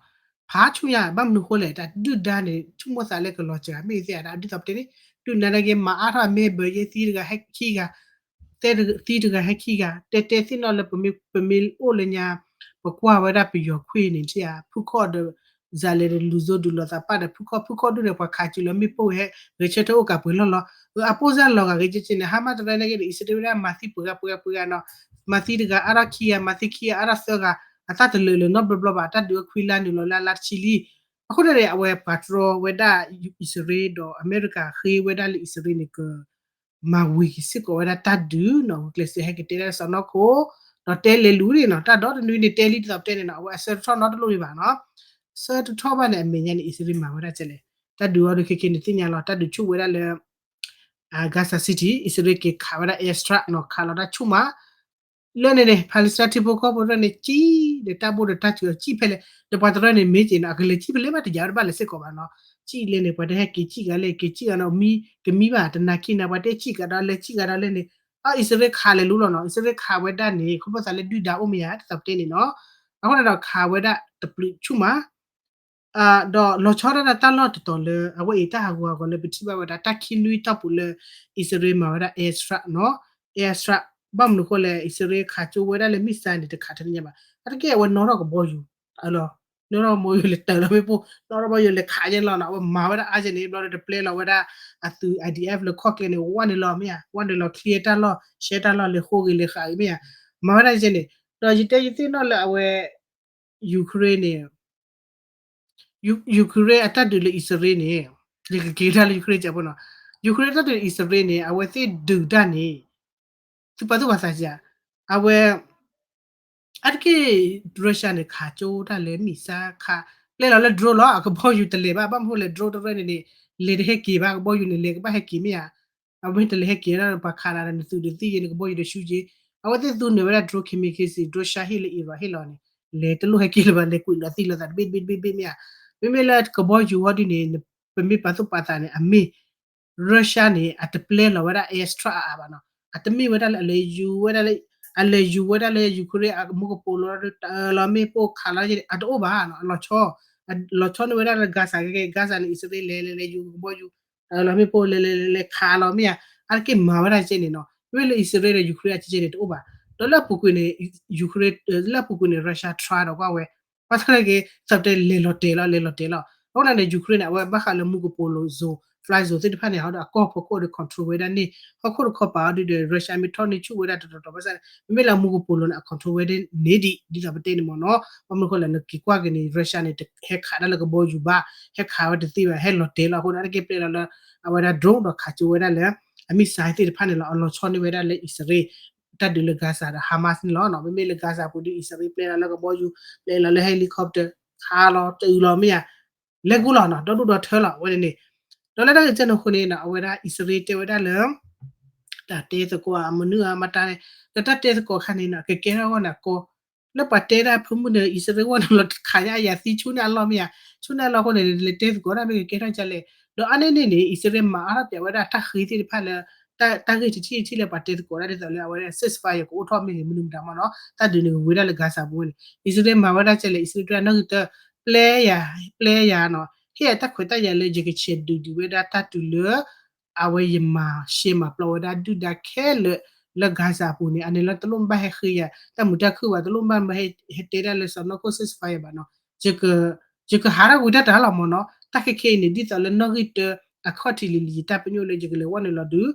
ဖးဆူၣ်ညါ ဘၣ်မနုၤဃိလဲၣ် တၢ်ဒုၣ်ဒါန့ၣ် ဆိကမိၣ်သးလၢကလီၤစှၤမ့ၢ်သ့ၣ်ဧါ ဒ်သိးပတဲန့ၣ် ဒုၣ်ဒါနာ်က့ မၤအါထီၣ်အမ့ၢ်ဘၢယဲသံတဂၤဟဲခံဂၤ သံတဂၤဟဲခံဂၤ တဲတဲသ့ၣ်နီၣ်လၢပမ့ၢ်အိၣ်လၢညါ ပကွၢ်ဝဲဒၣ်ပယီၤခွံန့ၣ် ထံၣ်ဧါ ဖုခီၣ်ဒီး စၤလဲၤဒီးလူၤစိဒုးလိာ်သးပၣ်ဒီး ဖုခီၣ် ဖုခီၣ်ဒုၣ်န့ၣ် ပှၤခးစုၤလီၤမ့ၣ်ပိၢ်ဝဲ ဂဲၤဆၢထၢၣ်အိၣ်ကးပှဲၤလီၢ်လီၤ အပိၢ်စၢ်လီၤဂာ်ဂ့ၤကဲကဲန့ၣ် ဟါမၢ်တရၢန့ၣ်က့ဒီး အံၣ်စရ့လးဝဲဒၣ်မၤသံပှဲၤဂၤပှဲၤဂၤပှဲၤဂၤနီၤ မၤသံတဂၤအါထီၣ်ခံဂၤ မၤသံခံဂၤအါထီၣ်သၢဂၤ အသၣ်တလၢာ်လၢၤနီတဘျီဘျီဘၣ် တၢ်ဒုးဝဲခွံလါနုာ်လီၤလၢအလါတဆံလံ အဃိန့ၣ် အဝဲပှၤတြီဝဲဒၣ်အံၣ်စရ့လးဒီးအမဲရကၤဃ့ဝဲဒၣ်လၢအံၣ်စရ့လးန့ၣ် ကမၤဝံၤက့ၤစ့ၢ်ကီးဝဲဒၣ်တၢ်ဒုးနီၤ ဂုာ်ကျဲးစၢးဟဲက့ၤတဲဒၣ်လၢစီၢ်နီၤခိၣ် ဒီးတဲလဲၤလူၤန့ၣ်နီၤ တၢ်ဒီတနွံန့ၣ်တဲလံဒ်သိးပတဲန့ၣ်နီၤ အဝဲအဆၢတထီၣ်နီတလိၣ်ဒံးဘၣ်နီၤ ဆၢတထီၣ်ဘၣ်န့ၣ် အမဲာ်ညါန့ၣ် အံၣ်စရ့လးမၤဝဲဒၣ်ကဲလဲၣ် တၢ်ဒုးအီၤဒုးခဲက့ၤန့ၣ်သ့ၣ်ညါလီၤ တၢ်ဒုးဆူၣ်ဝဲဒၣ်လၢ Gaza City အံၣ်စရ့လးက့ၤခးဝဲဒၣ် airstrike နီၤ ခးလီၤတၢ်ဆူၣ်မး လၢန့ၣ်န့ၣ် Palestine ထံဖိကီၢ်ဖိတဖၣ်န့ၣ် ကံၣ်ဒီးတၢ်ဘိဒီးတၢ်စှၤကံၣ်ဖဲလဲၣ် ဒီးပှၤတရၢန့ၣ် မ့ၢ်က့ၤနီၤ အကလဲၤကံၣ်ဖဲလဲၣ်ဘၣ်တယၤတဘၣ်လဲၤစ့ၢ်ကီးဘၣ်နီၤ ကံၣ်လဲၣ်န့ၣ် ပှၤတဟဲက့ၤကံၣ်ဂၤလဲၣ် က့ၤကံၣ်ဂၤနီၤ မံကမံဘၣ် တနာ်ခံနၤ ပှၤတဟဲကံၣ်ဂၤဒီးလဲၤကံၣ်ဂၤဒီးလဲၣ်န့ၣ် အံၣ်စရ့လးခးလဲၤလူၤလီၤနီၤ အံၣ်စရ့လးခးဝဲဒၣ်န့ၣ် ခီဖျိသးလၢဒုၣ်ဒါအိၣ်မ့ၢ်ဧါ ဒ်သိးပတဲန့ၣ်နီၤ အဃိန့ၣ်ဒီးခးဝဲဒၣ်တပျုးဆူၣ်မး ဒီးလီၤဆီဒၣ်တၢ်လီၢ်တတီၤလၢ အဝဲအံၤတၢ်ဟးဂူာ်ဟးဂီၤလၢပထံၣ်ဘၣ်ဝဲဒၣ် တၢ်ခံနွံတီၢ်ပူၤလၢ အံၣ်စရ့လးမၤဝဲဒၣ် airstrike နီၤ airstrike ဘၣ်မနုၤဃိလဲၣ် အံၣ်စရ့လးခးကၠိဝဲဒၣ်လၢ missile န့ၣ် တခးတန့ၢ်ဘၣ် အတက့ၢ်အဝဲနီၣ်ထီၣ်ကဘီယူၤ အလီၤ နီၣ်ထီၣ်ကဘီယူၤလဲၤတၢၤလီၤမ့ၣ်ပိၢ် နီၣ်ထီၣ်ကဘီယူၤလဲၤခးကဲလီၤနီၤ အဝဲမၤဝဲဒၣ်အါကဲန့ၣ် ဘျီဒီးတပျဲလီၤဝဲဒၣ် အသုး I D F လၢခီၣ်ကျဲန့ၣ် ဝဲန့ၣ်လီၤမ့ၢ်ဧါ ဝဲန့ၣ်လီၤ clear တၢ်လီၢ် ရှဲတၢ်လီၢ် လဲၤဃိဂ့ၤလဲၤဃးဂ့ၤမ့ၢ်ဧါ မၤဝဲဒၣ်ကဲန့ၣ် ဒီးယတဲယသ့ၣ်နီၣ်လၢအဝဲ Ukraine န့ၣ် Ukraine အတၢ်ဒုးလၢအံၣ်စရ့လးန့ၣ် ယကက့ၤတၢ်လၢ Ukraine ကဲဖိနီၤ Ukraine တၢ်ဒုးအံၣ်စရ့လးန့ၣ် အဝဲသ့ၣ်ဒုးတၢ်န့ၣ် သုပာ်သူၣ်ပာ်သးစ့ၢ် အဝဲ အါတက့ၢ် Russia န့ၣ် ခးကၠိတၢ်လၢ missile ခး ပျဲလီၤလၢ drone လီၤ အကဘီယူၤတလဲၤဘၣ် ဘၣ်မနုၤလဲၣ် drone တရၢန့ၣ်န့ၣ် လဲၤတဟဲက့ၤဘၣ် ကဘီယူၤန့ၣ် လဲၤကဘၣ်ဟဲက့ၤမ့ၢ်ဧါ အမ့ၢ်တလဲၤဟဲက့ၤဒၣ် ပှၤခးနၤဒီးနသုးဒီးသံယဲန့ၣ် ကဘီယူၤဒီးဆူက့ၤ အဝဲသ့ၣ်သူနုာ်ဝဲဒၣ် drone ခံမံၤခံဆံး drone ရှါဟ့ၣ်လၢ Iran ဟ့ၣ်လီၤန့ၣ် လဲၤတလိၣ်ဟဲက့ၤလၢၤဘၣ် လဲၤကွံာ်လီၤသံလီၤသးတဘ့ၣ်တဘ့ၣ်တဘ့ၣ်တဘ့ၣ်မ့ၢ်ဧါ မ့မ့ၢ်လၢကဘီယူၤဟီဒ်န့ၣ် ပမ့ၢ်ပာ်သူၣ်ပာ်သးန့ၣ် အမ့ၢ် Russia န့ၣ် အတပျဲလီၤဝဲဒၣ် airstrike အါအါဘၣ်နီၤ အတမ့ၢ်ဝဲဒၣ်လၢအလဲၤယူၤဝဲဒၣ်လၢ အလဲၤယူၤဝဲဒၣ်လၢ Ukraine အမူကပိာ်လိၤဒီး တၢ်လီၤမ့ၣ်ပိၢ်ခးလီၤ အတအိၣ်ဘၣ်နီၤ အလီၤဆီ လီၤဆီန့ၢ်ဝဲဒၣ်လၢ Gaza ကဲကဲ Gaza န့ၣ် အံၣ်စရ့လးလဲၤလဲၤလဲၤယူၤကဘီယူၤ တၢ်လီၤမ့ၣ်ပိၢ်လဲၤလဲၤလဲၤလဲၤခးလီၤမ့ၢ်ဧါ အါတက့ၢ်မၤဝဲဒၣ်ကဲန့ၣ်နီၤ မ့မ့ၢ်လၢအံၣ်စရ့လးဒီး Ukraine အကဲကဲန့ၣ် တအိၣ်ဘၣ် ဒီးလၢအပူၤကွံာ်န့ၣ် Ukraine လၢအပူၤကွံာ်န့ၣ် Russia try ဒီးကွၢ်ဝဲ ဘၣ်ဆၣ်သနာ်က့ သးပတဲလဲၤလီၤတဲာ်လီၤ လဲၤလီၤတဲာ်လီၤ အဃိန့ၣ်န့ၣ် Ukraine န့ၣ် အဝဲဘၣ်ဃးလၢမူကပိာ်လိၤ zone fly zone သ့ၣ်တဖၣ်န့ၣ် ဟီဒီးအကီၢ်ဖီခိၣ်ဒီး control ဝဲဒၣ်န့ၣ် ဟီၣ်ခိၣ်တခီပၤအီၤဒုးဒီး Russia မ့ၢ်ထီၣ်န့ၢ်ဆူၣ်ဝဲဒၣ်တတီၤတီၤ ဘၣ်ဆၣ် မ့မ့ၢ်လၢအမူကပိာ်လိၤန့ၣ် အ control ဝဲဒၣ်န့ၣ်ဒံး ဒ်သိးပတဲန့ၣ်မ့ၢ်နီၤ ဘၣ်မနုၤဃိလဲၣ် နက့ၤကွၢ်က့ၤန့ၣ် Russia န့ၣ် ဟဲခးဒၣ်လၢကဘီယူၤဘၣ် ဟဲခးဝဲတသ့ဘၣ် ဟဲလီၤတဲာ်လီၤ အဃိန့ၣ် အါတက့ၢ်ပျဲလီၤလၢ အဝဲဒၣ် drone ဒီးခးကၠိဝဲဒၣ်လၢ အ missile သ့ၣ်တဖၣ်န့ၣ်လီၤ အလီၤဆီန့ၢ်ဝဲဒၣ်လၢအံၣ်စရ့လး တၢ်ဒုးလၢ Gaza ဒီး Hamas န့ၣ်လီၤ. မ့မ့ၢ်လၢ Gaza ပူၤဒီး အံၣ်စရ့လးပျဲလီၤလၢကဘီယူၤ ပျဲလီၤလၢ helicopter ခးလီၤတအုးလီၤမ့ၢ်ဧါ လဲၤကူလီၤနီၤ ဒီဒူၣ်ဒီထၢလီၤ အဝဲန့ၣ်န့ၣ် ဒီးလၢတၢ်ဂ့ၢ်ကဲန့ၣ်အဃိန့ၣ်နီၤ အဝဲဒၣ်အံၣ်စရ့လးတဲဝဲဒၣ်လၢ တၢ်တဲသကိးအမနုၤအမတၤန့ၣ် ဒီးတၢ်တဲသကိးအခါန့ၣ်နီၤ ကကဲထီၣ်အဂီၢ်န့ၣ်အကိ လၢပှၤတဲဒၣ်ဖုမုၢ်န့ၣ် အံၣ်စရ့လးဝဲန့ၣ်လီၤခးညါအယၤသံဆူန့ၣ်အလီၢ်မ့ၢ်ဧါ ဆူန့ၣ်အလီၢ်အဃိန့ၣ် လဲၤတဲသကိးဒၣ်မ့ၢ်ကကဲထီၣ်ကလဲၣ် ဒီးအါန့ၢ်န့ၣ်န့ၣ် အံၣ်စရ့လးမၤအါထီၣ်ပၠးဝဲဒၣ်တၢ်ဃ့သ့ၣ်တဖၣ်လၢ တၢ်ဂ့ၢ်တထံၣ်တထံၣ်လၢပှၤတဲသကိးဒၣ်ဒ်သိးလၢအဝဲဒၣ် ceasefire ကအိၣ်ထီၣ်မ့ၢ်ဂ့ၤ မနုၤမတၤမ့ၢ်နီၤ တၢ်ဒုးန့ၣ်ကဝံၤဒၣ်လၢ Gaza ပူၤန့ၣ် အံၣ်စရ့လးမၤဝဲဒၣ်ကလဲၣ် အံၣ်စရ့လးတၢ်နီၣ်ဂံၢ်တၢၢ် ပျဲယၤ ပျဲယၤနီၤ ဟ့ၣ်ယၤတၢ်ခွဲးတၢ်ယာ်လၢယကဆဲးဒုးဒံးဝဲဒၣ်တၢ်တုၤလၢ အဝဲယမၤရှဲမၤပျီဝဲဒၣ်ဒုၣ်ဒါခဲလၢာ်လၢ Gaza အပူၤန့ၣ် အန့ၣ်လၢတလိၣ်ဘၣ်ဟဲဃ့ယၤ တၢ်မုာ်တၢ်ခုၣ်ဘၣ် တလိၣ်ဘၣ်မ့ၢ်ဟဲတဲဒၣ်လၢစီၤနီၢ်ခိၣ် ceasefire ဘၣ်နီၤ ယကဟးထီၣ်ကွံာ်တၢ်တၢ်လီၤမ့ၢ်နီၤ တၢ်ခဲခဲအံၤန့ၣ် ဒ်သိးလၢနီၣ်ဂံၢ်တၢ အခီၣ်ထံးလံၤလံၤ ယတၢ်ပညိၣ်လၢယကလဲၤဝဲနုာ်လီၤဒုး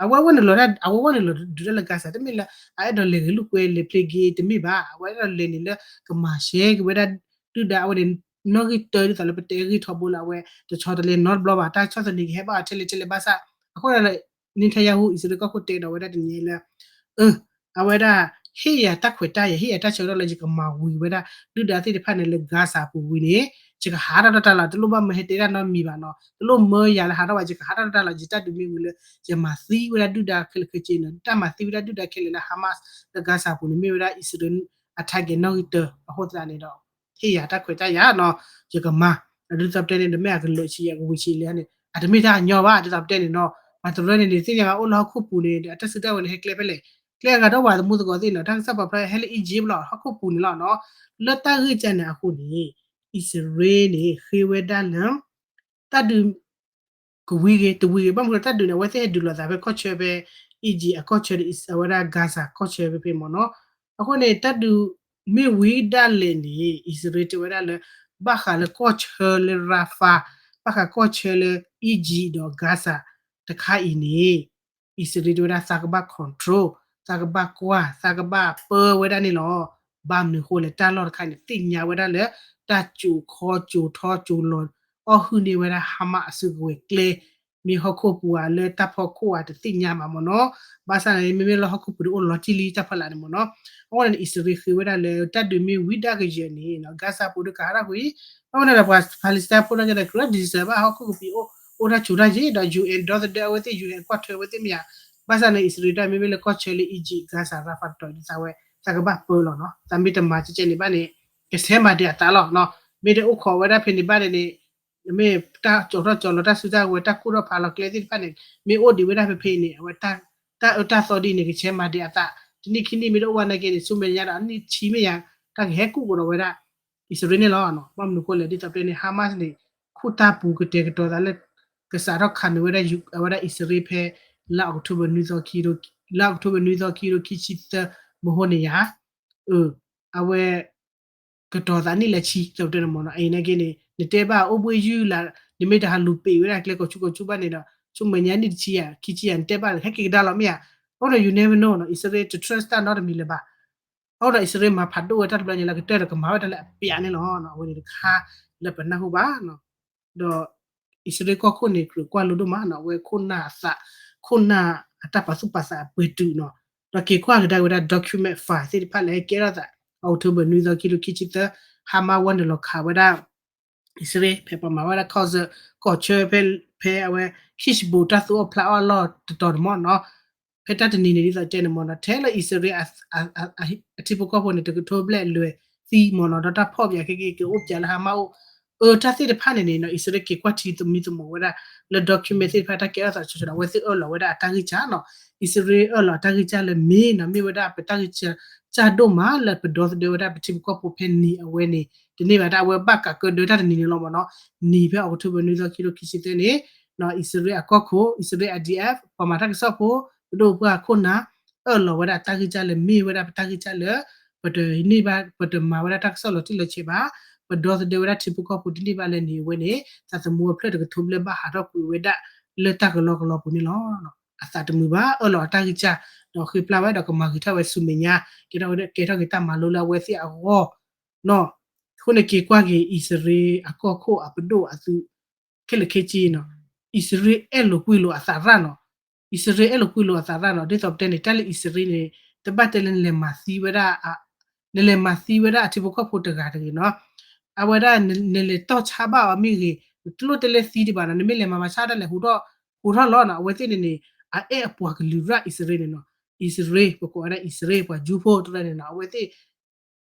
အဝဲဝဲနုာ်လီၤ အဝဲဝဲနုာ်လီၤဒုးတၢ်လၢ Gaza တမ့ၢ်လၢ အအဲၣ်ဒိးလဲၤဂ့ၤလိာ်ကွဲလဲၤဖျ့က့တမ့ၢ်ဘၣ် အဝဲအဲၣ်ဒိးလဲၤန့ၣ်လၢ ကမၤရှဲက့ၤဝဲဒၣ် ဒုၣ်ဒါအဝဲန့ၣ် နီၣ်ဂံၢ်တၢဒ်သိးလၢပတဲဂံၢ်ထီဘိလၢအဝဲ တဆီတလဲနီတဘျီဘၣ် တၢ်ဆီၣ်သနံးကဟဲဘၣ်အီၤထဲလဲၣ်ထဲလဲၣ်ဘၣ်ဆၣ် အဃိဒီး Netanyahu အံၣ်စရ့လးကီၢ်ခိၣ်တဲဒီးဝဲဒၣ်တနံၤလၢ အ အဝဲဒၣ် ဟ့ၣ်ယၤတၢ်ခွဲးတၢ်ယာ် ဟ့ၣ်ယၤတၢ်ဆၢကတီၢ်လၢယကမၤဝံၤဝဲဒၣ် ဒုၣ်ဒါသ့ၣ်တဖၣ်န့ၣ်လၢ Gaza ပူၤဝံၤန့ၣ် ယကဟးထီၣ်တၢ်လီၤ တလိၣ်ဘၣ်မ့ၢ်ဟဲတဲဒၣ်နီတမံၤဘၣ်နီၤ တလိၣ်မၢယၤလၢဟးထီၣ်ဘၣ် ယကဟးထီၣ်တၢ်လီၤ ယတၢ်ဒုးမ့ၢ်ဝံၤလၢ ယမၤသံဝဲဒၣ်ဒုၣ်ဒါခဲလၢာ်ခဲဆ့နီၤ တၢ်မၤသံဝဲဒၣ်ဒုၣ်ဒါခဲလၢာ်လၢ Hamas လၢ Gaza ပူၤန့ၣ် မ့ၢ်ဝဲဒၣ်အံၣ်စရ့လးအ target နီၣ်ဂံၢ်တၢ အဃိသတးန့ၣ်ဒီး ဟ့ၣ်ယၤတၢ်ခွဲးတၢ်ယာ်နီၤ ယကမၤ ဒ်သိးပတဲန့ၣ် နမ့ၢ်အကလၢာ်ဆံး အကဝံၤဆံးလဲၣ်န့ၣ် အတမ့ၢ်တၢ်အညီဘၣ် ဒ်သိးပတဲန့ၣ်နီၤ ပှၤတရၢန့ၣ်န့ၣ် သ့ၣ်ညါဘၣ်အိၣ်လၢဟီၣ်ခိၣ်ပူၤန့ၣ် အတၢ်စုတၢ်ဝဲၤန့ၣ် ဟဲကျဲဖဲလဲၣ် ကျဲအဂၤဒီးပှၤသမူသကိးသ့ၣ်နီၤ တၢ်ကစီၣ်ပာ်ဖျါဟဲလၢ Egypt လီၤ ဟီၣ်ခိၣ်ပူၤန့ၣ်လီၤနီၤ လၢတၢ်ဂ့ၢ်ကါန့ၣ်အဃိန့ၣ် အံၣ်စရ့လးန့ၣ် ဃ့ဝဲဒၣ်လၢ တၢ်ဒုး ကဝံၤဂ့ၤ တဝံၤဂ့ၤ ဘၣ်မနုၤတၢ်ဒုးန့ၣ် အဝဲသ့ၣ်ဟဲဒုးလိာ်သးဖဲကီၢ်ဆၢဖဲ Egypt အကီၢ်ဆၢဒီး အဝဲဒၣ် Gaza ကီၢ်ဆၢဖဲဖဲမ့ၢ်နီၤ အဃိန့ၣ် တၢ်ဒုးမ့ၢ်ဝံၤဒၣ်လဲာ်န့ၣ် အံၣ်စရ့လးတဲဝဲဒၣ်လၢ ဘၣ်ဃးလၢကီၢ်ဆၢလၢ Rafah ဘၣ်ဃးကီၢ်ဆၢလၢ Egypt ဒီး Gaza တခါအံၤန့ၣ် အံၣ်စရ့လးတဲဝဲဒၣ် သးကဘၣ် control သးကဘၣ်ကွၢ် သးကဘၣ်ပၢဝဲဒၣ်န့ၣ်လီၤ. ဘၣ်မနုၤအဃိလဲၣ် တၢ်လီၢ်တခါန့ၣ် သ့ၣ်ညါဝဲဒၣ်လၢ တၢ်စိာ်ခီစိာ်ထီစိာ်လီၤ အီၣ်ဟုၣ်န့ၢ်ဝဲဒၣ် Hamas အစုကဝဲၤကျဲ မ့ၢ်ဟီၣ်ခိၣ်ပူၤဧါလၢတၢ်ဖီခိၣ်ဧါတသ့ၣ်ညါဘၣ်မ့ၢ်နီၤ. ဘၣ်ဆၣ်န့ၣ် မ့မ့ၢ်လၢဟီၣ်ခိၣ်ပူၤဒီးအိၣ်လီၤတံၢ်လံတၢ်ဖီလာ်န့ၣ်မ့ၢ်နီၤ. အဃိန့ၣ် အံၣ်စရ့လးဃ့ဝဲဒၣ်လၢတၢ်ဒုးမ့ၢ်ဝံၤဒၣ်ကယၢၤန့ၣ် Gaza ပူၤဒီးကဟးထီၣ်ကွံာ် ဘၣ်မနုၤဒီးပှၤ Palestine ဖိနာ်က့ဒီး ကြၢးဒ်စၢၤဘၣ်ဟီၣ်ခိၣ်ကပံၤအိၣ် အိၣ်တၢ်ဆူးတၢ်ယံာ်ဒီး UN ဒီသဒၢအဝဲသ့ၣ် UN ကွၢ်ထွဲဝဲသ့ၣ်မ့ၢ်ဧါ. ဘၣ်ဆၣ်န့ၣ် အံၣ်စရ့လးတၢ်မ့မ့ၢ်လၢကီၢ်ဆၢလၢ Egypt Gaza Rafah တတီၤဒ်သးဝဲ သးကဘၣ်ပၢလီၤနီၤ. သးမ့ၢ်တမၤကဲကဲန့ၣ်ဘၣ်န့ၣ် ကဆဲးမၤဒံးအသးလီၤနီၤ. မ့ၢ်တအိၣ်ခိးဝဲဒၣ်ဖဲန့ၣ်ဘၣ်န့ၣ်န့ၣ် မ့ၢ်တၢ်စိာ်ထီၣ်စိာ်လီၤတၢ်စုတၢ်ဝဲၤ တၢ်ကူၣ်ထီၣ်ဖးလီၤကျဲသ့ၣ်တဖၣ်န့ၣ် မ့ၢ်အိၣ်ဒံးဝဲဒၣ်ဖဲဖဲအံၤန့ၣ် အဝဲ တၢ်အၢတၢ်သီဒ်န့ၣ် ကဆဲးမၤဒံးအသး တနံၣ်ခံနံၣ်မ့ၢ်တအိၣ်ဝဲနာ်က့န့ၣ် ဆူမဲာ်ညါဒီးအနံၣ်ဆံမ့ၢ်ယါ တၢ်ကဟဲကူၣ်ကဒီးဝဲဒၣ် အံၣ်စရ့လးန့ၣ်လီၤ. ဘၣ်မနုၤအဃိလဲၣ် ဒ်သိးပတဲန့ၣ် Hamas န့ၣ် ခိၣ်တၢ်ပူၤကတဲာ်ကတီၤသးလၢ ကစးထီၣ်ခးနုာ်ဝဲဒၣ် အဝဲဒၣ်အံၣ်စရ့လးဖဲ လါအီးကထိဘၢၣ်နွံသီခံ လါအီးကထိဘၢၣ်နွံသီခံ ခံဆံသၢ မဟိန့ၣ်ယါ အဝဲ ကတီၤသးနံၣ်လၢဆံ ဒ်သိးပတဲန့ၣ်မ့ၢ်နီၤ. အံၤနာ်က့န့ၣ် နတဲဘၣ်အိၣ်ဘှံးယုၢ်လၢ နမ့ၢ်တဟးလူၤပံာ်ဝဲဒၣ်ကျဲကိးဆူကိးဆူဘၣ်န့ၣ်ဒီး ဆူမဲာ်ညါနံၣ်တဆံယါ ခံဆံယါ နတဲဘၣ်ဟဲက့ၤကဒါလီၤမ့ၢ်ဧါ. အဃိဒီး you never know နီၤ အံၣ်စရ့လး တ trust တၢ်နီတမံၤလၢၤဘၣ်. အဃိဒီး အံၣ်စရ့လးမၤဖးဒိၣ်ဝဲတၢ်တဘျီညါလၢကတၢၢ်ဒီးကမၤဝဲတၢ်လၢအပျးန့ၣ်လီၤ. အဝဲန့ၣ်တခါလၢပနၢ်ဟူဘၣ် ဒီး အံၣ်စရ့လးကီၢ်ခိၣ်န့ၣ် ကြၢးကွၢ်လိဒိၣ်မးနီၤ အဝဲခိၣ်နၢ်အသး ခိၣ်နၢ်အတၢ်ပာ်သူၣ်ပာ်သးအပှဲၤတုာ်နီၤ ဒီးက့ၤကွၢ်ကဒါဝဲဒၣ် document file သ့ၣ်တဖၣ်လၢဟဲကဲထီၣ်သး အီးကထိဘၢၣ်နွံသီခံ ခံဆံသၢ Hamas ဝဲနုာ်လီၤခးဝဲဒၣ် အံၣ်စရ့လး ဖဲပှၤမၤဝဲဒၣ် Gaza ကီၢ်ဆၢဖဲ ဖဲအဝဲ Hezbollah တၢ်သူၣ်အီၣ်ဖျးအီၣ်အလီၢ်တတီၤန့ၣ်မ့ၢ်နီၤ ဖဲတၢ်တနံၤန့ၣ် ဒ်သိးတဲန့ၣ်မ့ၢ်နီၤ ထဲလၢအံၣ်စရ့လး အထံဖိကီၢ်ဖိန့ၣ် တကထိဘျဲၣ်လွဲၢ်သံမ့ၢ်နီၤ ဒီးတၢ်ဖီၣ်ပၠးခဲက့ၤက့ၤအိၣ်ပၠးလၢ Hamas အိၣ် အၢတၢ်သ့ၣ်တဖၣ်န့ၣ်န့ၣ်နီၤ အံၣ်စရ့လးက့ၤကွၢ်ထံသမံသမိးဝဲဒၣ် လၢ document သ့ၣ်တဖၣ် တၢ်ကဲထီၣ်သးဆိဆိဒီး အဝဲသ့ၣ်အၢၣ်လီၤဝဲဒၣ်အတၢ်ဂံၢ်စၢ်နီၤ အံၣ်စရ့လးအၢၣ်လီၤအတၢ်ဂံၢ်စၢ်လၢမ့ၢ်နီၤ မ့ၢ်ဝဲဒၣ်ပတၢ်ဂံၢ်စၢ် ကၢ်ဒိၣ်မးလၢပဒီသဒၢဝဲဒၣ်ပထံဖိကီၢ်ဖိဖဲနံၤအဝဲန့ၣ် တန့ၢ်ဘၣ်တၢ်အဝဲဘၣ်ကးကၢဒၢတၢ်တနံၤန့ၣ်လီၤမ့ၢ်နီၤ နံၤဖဲအီးကထိဘၢၣ်နွံသီခံ ခံဆံသၢန့ၣ် အံၣ်စရ့လးအကီၢ်ခိၣ် အံၣ်စရ့လး I D F ပှၤမၤတၢ်ကစီၣ်ဖိ ပဒိၣ်ပှၢ်ခိၣ်နၢ် အၢၣ်လီၤဝဲဒၣ်အတၢ်ဂံၢ်စၢ်လၢမ့ၢ်ဝဲဒၣ်ပတၢ်ဂံၢ်စၢ်လၢ ပတန့ၢ်ဘၣ် ပတမၤဝဲဒၣ်တၢ်ကစီၣ်လီၤတံၢ်လီၤဆဲးဘၣ် ပဒီသဒၢဝဲဒၣ်ထံဖိကီၢ်ဖိတန့ၢ်ဘၣ်လၢနံၤအဝဲန့ၣ် သးသမူအဖျၢၣ်တကထိဘျဲၣ်ဘၣ်ဟးထီၣ်ကွံာ်ဝဲဒၣ်လၢတၢ်ကလီကလီပူၤန့ၣ်လီၤ. အသးတမုာ်ဘၣ် အၢၣ်လီၤအတၢ်ဂံၢ်စၢ် ဒီးဃ့ပျၢ်ဝဲဒီးကမၤဂ့ၤထီၣ်ဝဲဆူမဲာ်ညါ ကဲထီၣ်က့ၤတၢ်မၤလိလၢအဝဲသ့ၣ်အဂီၢ်နီၤ အဃိန့ၣ်က့ၤကွၢ်က့ၤ အံၣ်စရ့လးအကီၢ်ခိၣ်အပဒိၣ်အသုး ခဲလၢာ်ခဲဆ့နီၤ အံၣ်စရ့လးအဲၣ်လိာ်ကွံလိာ်အသးရၣ်နီၤ အံၣ်စရ့လးအဲၣ်လိာ်ကွံလိာ်အသးရၣ်နီၤ ဒ်သိးပတဲန့ၣ် တၢ်လၢအံၣ်စရ့လးန့ၣ် တဘၣ်တဲလၢနလဲၤမၤသံဝဲဒၣ် နလဲၤမၤသံဝဲဒၣ်အထံဖိကီၢ်ဖိတဂၤတဂ့ၤနီၤ အဝဲဒၣ် နလဲၤတီၢ်ဆါဘၣ်အီၤမ့ၢ်ဂ့ၤ နတလိၣ်တဲလၢသံဒံးဘၣ်နီၤ နမ့ၢ်လဲၤမၤမၤဆါတၢ်လဲၤဟူးထီၣ် ဟူးထီၣ်လီၤနီၤ အဝဲသ့ၣ်န့ၣ်န့ၣ် အအဲၣ်အပှၤကလုာ်ရၣ်အံၣ်စရ့လးန့ၣ်နီၤ အံၣ်စရ့လး ပကိးဝဲဒၣ်အံၣ်စရ့လး ပှၤကၠူဖိတရၢန့ၣ်နီၤ အဝဲသ့ၣ်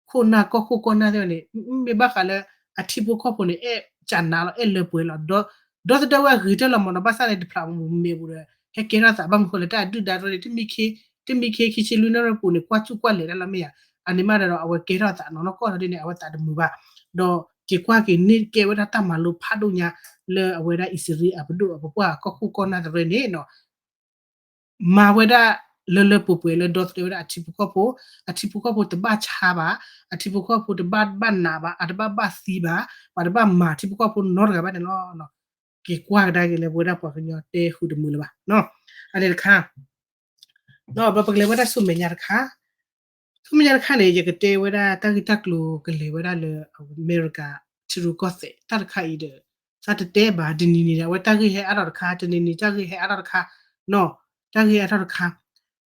ခိၣ်နၢ်ကီၢ်ခိၣ်ကီၢ်နၢ်သ့ၣ်န့ၣ် မ့ၢ်ဘၣ်ဃးလၢ အထံဖိကီၢ်ဖိန့ၣ် အဲၣ်ကနၤလီၤ အဲၣ်လၢပှဲၤလီၤ ဒီသဒၢဝဲအဂ့ၤတၢၢ်လီၤမ့ၢ်နီၤ ဘၣ်ဆၣ်န့ၣ် တဖျးမူမဲာ်ပူၤဒီး ဟဲကဲထီၣ်သးဘၣ်မနုၤဃိလဲၣ် တၢ်အဒုၣ်ဒါတရၢန့ၣ် တမံခ့ တမံခ့ခံဆံလွံၢ်နၣ်ရံၣ်ပူၤန့ၣ် ကွၢ်စူၣ်ကွၢ်လဲၤတၢ်လီၤမ့ၢ်ဧါ အန့ၣ်မးဒီး အဝဲကဲထီၣ်သးနီၤ နီၢ်ကီၢ်ထီၣ်ဒ်န့ၣ် အဝဲသးတမုာ်ဘၣ် ဒီး က့ၤကွၢ်က့ၤန့ၢ်ကဲဝဲဒၣ်တၢ်မၤလိဖးဒိၣ်ညါ လၢအဝဲဒၣ်အံၣ်စရ့လးအပဒိၣ်အပပှၢ်ကီၢ်ခိၣ်ကီၢ်နၢ်တရၢန့ၣ်နီၤ မၤဝဲဒၣ်လၢလၢပှဲၤပှဲၤလၢဒီသဒၢဝဲဒၣ်အထံဖိကီၢ်ဖိ, အထံဖိကီၢ်ဖိတဘၣ်ဆါဘၣ်, အထံဖိကီၢ်ဖိတဘၣ်ဘၣ်နးဘၣ်, အတဘၣ်ဘၣ်သံဘၣ်, ပှၤတဘၣ်မၤထံဖိကီၢ်ဖိနီတဂၤဘၣ်န့ၣ်လီၤ. က့ၤကွၢ်ကဒါက့ၤလၢပဝဲဒၣ်ပှၤကညီတဲဃုာ်တမုာ်လၢၤဘၣ်. အန့ၣ်တခါ ဒီးပကလဲၤဝဲဒၣ်ဆူမဲာ်ညါတခါ, ဆူမဲာ်ညါတခါန့ၣ် ယကတဲဝဲဒၣ်တၢ်ဂ့ၢ်တၢ်ကျိၤကလဲၤဝဲဒၣ်လၢ အမဲရကၤ ထံရူၢ်ကီၢ်သဲး တၢ်တခါအံၤဒီး သးတတဲဘၣ် တနံၤနံၤဒီး အဝဲတၢ်ဂ့ၢ်ဟဲအါထီၣ်တခါ, တနံၤနံၤတၢ်ဂ့ၢ်ဟဲအါထီၣ်တခါ, နီၤ, တၢ်ဂ့ၢ်အါထီၣ်တခါ,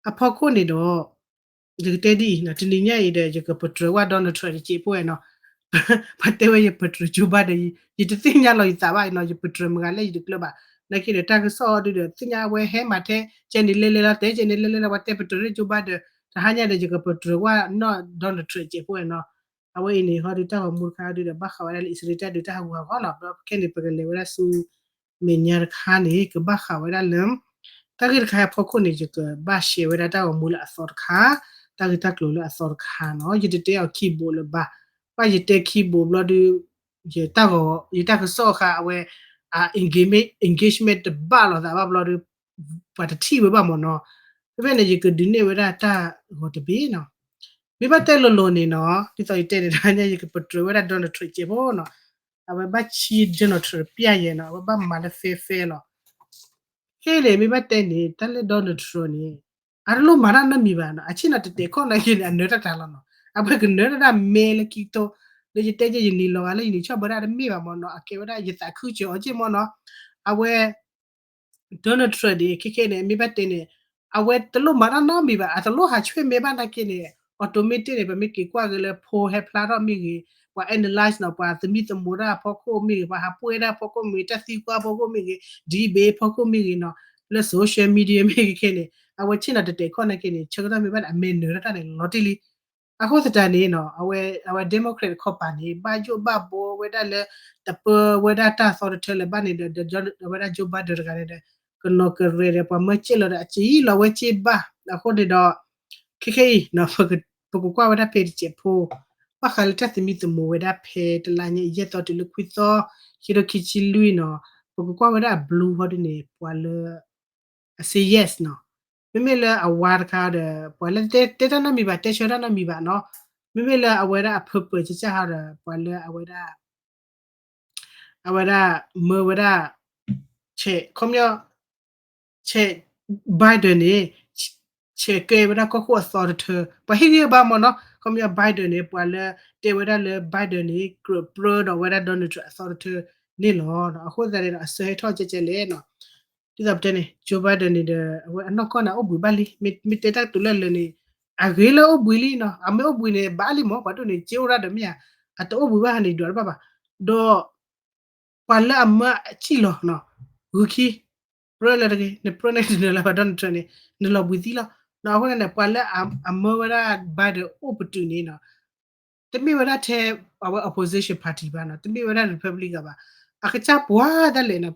အဖီခိၣ်န့ၣ်ဒီး ယကတဲဒ်အံၤနီၤ, တနံၤညါအံၤဒီး ယကပတြၢၤဝဲ Donald Trump တစဲးဖိဝဲနီၤ, ပှၤတဲဝဲယပတြၢၤ Joe Biden ဒီး ယတသ့ၣ်ညါလီၤယသးဘၣ်နီၤ, ယပတြၢၤမတၤဂၤလၢယတကျၢၤဘၣ်, နာ်က့ဒီး တၢ်ကစီၣ်အီၤဒုဒီး သ့ၣ်ညါအဝဲဟဲမၤထဲ ကဲန့ၣ်လဲလဲလီၤ တဲကဲန့ၣ်လဲလဲလီၤ ပှၤတဲပတြၢၤ Joe Biden ဒီး တဟါညါဒီး ယကပတြၢၤဝဲနီၤ Donald Trump တစဲးဖိဝဲနီၤ, အဝဲအံၤန့ၣ်ဟီဒုတၢ်ဂီၤမူတခါဒုဒီး ဘၣ်ဃးဝဲဒၣ်လၢအံၣ်စရ့လးတၢ်ဒုးတၢ်ဟးဂူာ်ဟးဂီၤနီၤ, ဒီးခဲန့ၣ် ပကလဲၤဝဲဒၣ်ဆူ မဲာ်ညါတခါန့ၣ် ကဘၣ်ဃးဝဲဒၣ်လၢ တၢ်ဂ့ၢ်တခါအဖီခိၣ်န့ၣ် ယကဘၣ်ရှဲဝဲဒၣ်တၢ်ဂီၤမူလၢအသီတခါ, တၢ်ဂ့ၢ်တၢ်ကျိၤလၢအသီတခါနီၤ, ယတတဲအီၤခံဘိလၢၤဘၣ်, ဘၣ်ယတဲခံဘိဘျီဒု ယတၢ်ဂီၤ ယတၢ်ကစီၣ်အခါ အဝဲ engagement တဘၣ်လိာ်သးဘၣ်ဘျီဒု ပှၤတထံၣ်ဝဲဘၣ်မ့ၢ်နီၤ, ဖဲဖဲန့ၣ် ယကဒုးနဲၣ်ဝဲဒၣ်တၢ်ဂီၤတဘ့ၣ်နီၤ, မ့ၢ်ဘၣ်တဲလိၤလိၤန့ၣ်နီၤ, ဒ်သိးယတဲန့ၣ် တဟါညါ ယကပတြၢၤဝဲဒၣ် Donald Trump တစဲးဖိနီၤ, အဝဲဘၣ်ဆံ Donald Trump ပျၢ်ယဲနီၤ, အဝဲဘၣ်မၤလၢ fair fair လီၤ. ခဲန့ၣ် မ့ၢ်ဘၣ်တဲန့ၣ် တၢ်လၢ Donald Trump န့ၣ် အတလိၣ်မၤတၢ်နီတမံၤဘၣ်နီၤ, အဆ့ၣ်နီၤတတဲာ်ခီၣ်နာ်က့န့ၣ် အနၢၤတၢ်တၢ်လီၤနီၤ, အဝဲကနၢၤတၢ်တၢ်မဲလၢခံကထိ, လၢယတဲယဲယနံၤလီၤဂာ်လၢယနံၤဆီၣ်ဘၢတၢ်တမ့ၢ်ဘၣ်မ့ၢ်နီၤ, အကဲဝဲဒၣ်ယသးခုစၢၤအီၤက့မ့ၢ်နီၤ, အဝဲ Donald Trump န့ၣ် ခဲခဲန့ၣ် မ့ၢ်ဘၣ်တဲန့ၣ် အဝဲတလိၣ်မၤတၢ်နီတမံၤဘၣ်, အတလိၣ်ဟးဆွဲမဲဘၣ်နာ်က့န့ၣ် automatic န့ၣ် ပမ့ၢ်က့ၤကွၢ်က့ၤလၢ poll ဟဲဖျါထီၣ်မ့ၢ်ဂ့ၤ, ပှၤ analyze နီၤ, ပှၤသမံသမိးတၢ်အဖီခိၣ်မ့ၢ်ဂ့ၤ, ပှၤဟးပှဲၤတၢ်အဖီခိၣ်မ့ၢ်ဂ့ၤ, တၢ်သံကွၢ်အဖီခိၣ်မ့ၢ်ဂ့ၤ, debate အဖီခိၣ်မ့ၢ်ဂ့ၤနီၤ, လၢ social media မ့ၢ်ဂ့ၤခဲန့ၣ် အဝဲဆ့ၣ်နီၤတတဲာ်ခီၣ်နာ်က့န့ၣ် ဆၢကတီၢ်မ့ၢ်ဘၣ်န့ၣ် အမဲာ်နၢၤတၢ်န့ၣ် လီၤတံၢ်လံ. အဃိသတးန့ၣ်နီၤ အဝဲ အဝဲ Democrat တခီပၤန့ၣ် ဘၣ်ယိၣ်ဘၣ်ဘှီဝဲဒၣ်လၢ တပၢဝဲဒၣ်တၢ်သီတထၢလၢၤဘၣ်န့ၣ်ဒီး အဝဲဒၣ် Joe Biden တဂၤန့ၣ်ဒီး ကနီၤကရဲၤဒီး ပှၤမၢစ့ၢ်လီၤဒီး အစံၣ်လီၤဝဲစ့ၢ်ဘၣ်. အဃိန့ၣ်ဒီး ခဲခဲအံၤ ပကကွၢ်ဝဲဒၣ်ဖဲတစဲးဖိ ဘၣ်ဃးလၢတၢ်သမံသမိးဝဲဒၣ်ဖဲတလါညါအံၤ ယဲၢ်သီတုၤလၢခွံသီ ခံထိခံဆံလွံၢ်နီၤ, ပကကွၢ်ဝဲဒၣ်အ blue ဟီဒ်န့ၣ် ပှၤလၢ အစ့ yes နီၤ. မ့မ့ၢ်လၢအဝါတခါဒီး ပှၤလၢတဲတၢ်နီတမံၤဘၣ် တဲဆၢတၢ်နီတမံၤဘၣ်နီၤ. မ့မ့ၢ်လၢအဝဲဒၣ်အ purpose ကစၢ်ဟီဒီး ပှၤလၢအဝဲဒၣ် အဝဲဒၣ်မၢဝဲဒၣ် ဆဲး ခီပညီ ဆဲး Biden န့ၣ် ဆဲးကဲဝဲဒၣ်ကီၢ်ခိၣ်အသီတထၢ ပှၤဟ့ၣ်ဂံၢ်ဘါမ့ၢ်နီၤ. ခီပညီ Biden န့ၣ် ပှၤလၢတဲဝဲဒၣ်လၢ Biden န့ၣ် ကြၢးပြၢဒီးဝဲဒၣ် Donald Trump အသီတထၢန့ၣ်လီၤ. အဃိသတးန့ၣ်ဒီး အစၢဟဲထီၣ်ကဲကဲလဲၣ်နီၤ. ဒ်သိးပတဲန့ၣ် Joe Biden န့ၣ်ဒီး အဝဲအနီၢ်ကီၢ်န့ၣ် အိၣ်ဘှံးဘၣ်လံ. မ့ၢ်တဲတၢ်ကတိၤလၢလၢာ်န့ၣ် အဂ့ၤလၢအိၣ်ဘှံးလံနီၤ. အမ့ၢ်အိၣ်ဘှံးန့ၣ် ဘၣ်လံမ့ၢ် ပှၤဒိၣ်န့ၣ် က့အိၣ်ဒၣ်ဒီးမ့ၢ်ဧါ, အတအိၣ်ဘှံးဘၣ်ဟးန့ၣ်ဒွးတဘၣ်ဘၣ်. ဒီး ပှၤလၢအမၢအစံၣ်လီၤနီၤ, ဂုၤခံ ပြၢလၢတဂ့ၤ, နပြၢန့ၣ်တနၢၤလၢၤဘၣ် Donald Trump န့ၣ် နလီၤဘှံးသံလီၤ. အဃိန့ၣ် ပှၤလၢအမၢဝဲဒၣ် Biden အိၣ်ပတုာ်န့ၣ်နီၤ တမ့ၢ်ဝဲဒၣ်ထဲ အဝဲ opposition party ဘၣ်နီၤ, တမ့ၢ်ဝဲဒၣ် Republican ဘၣ်. အကစၢ်ပှၤဒၣ်လဲာ်နီၤ,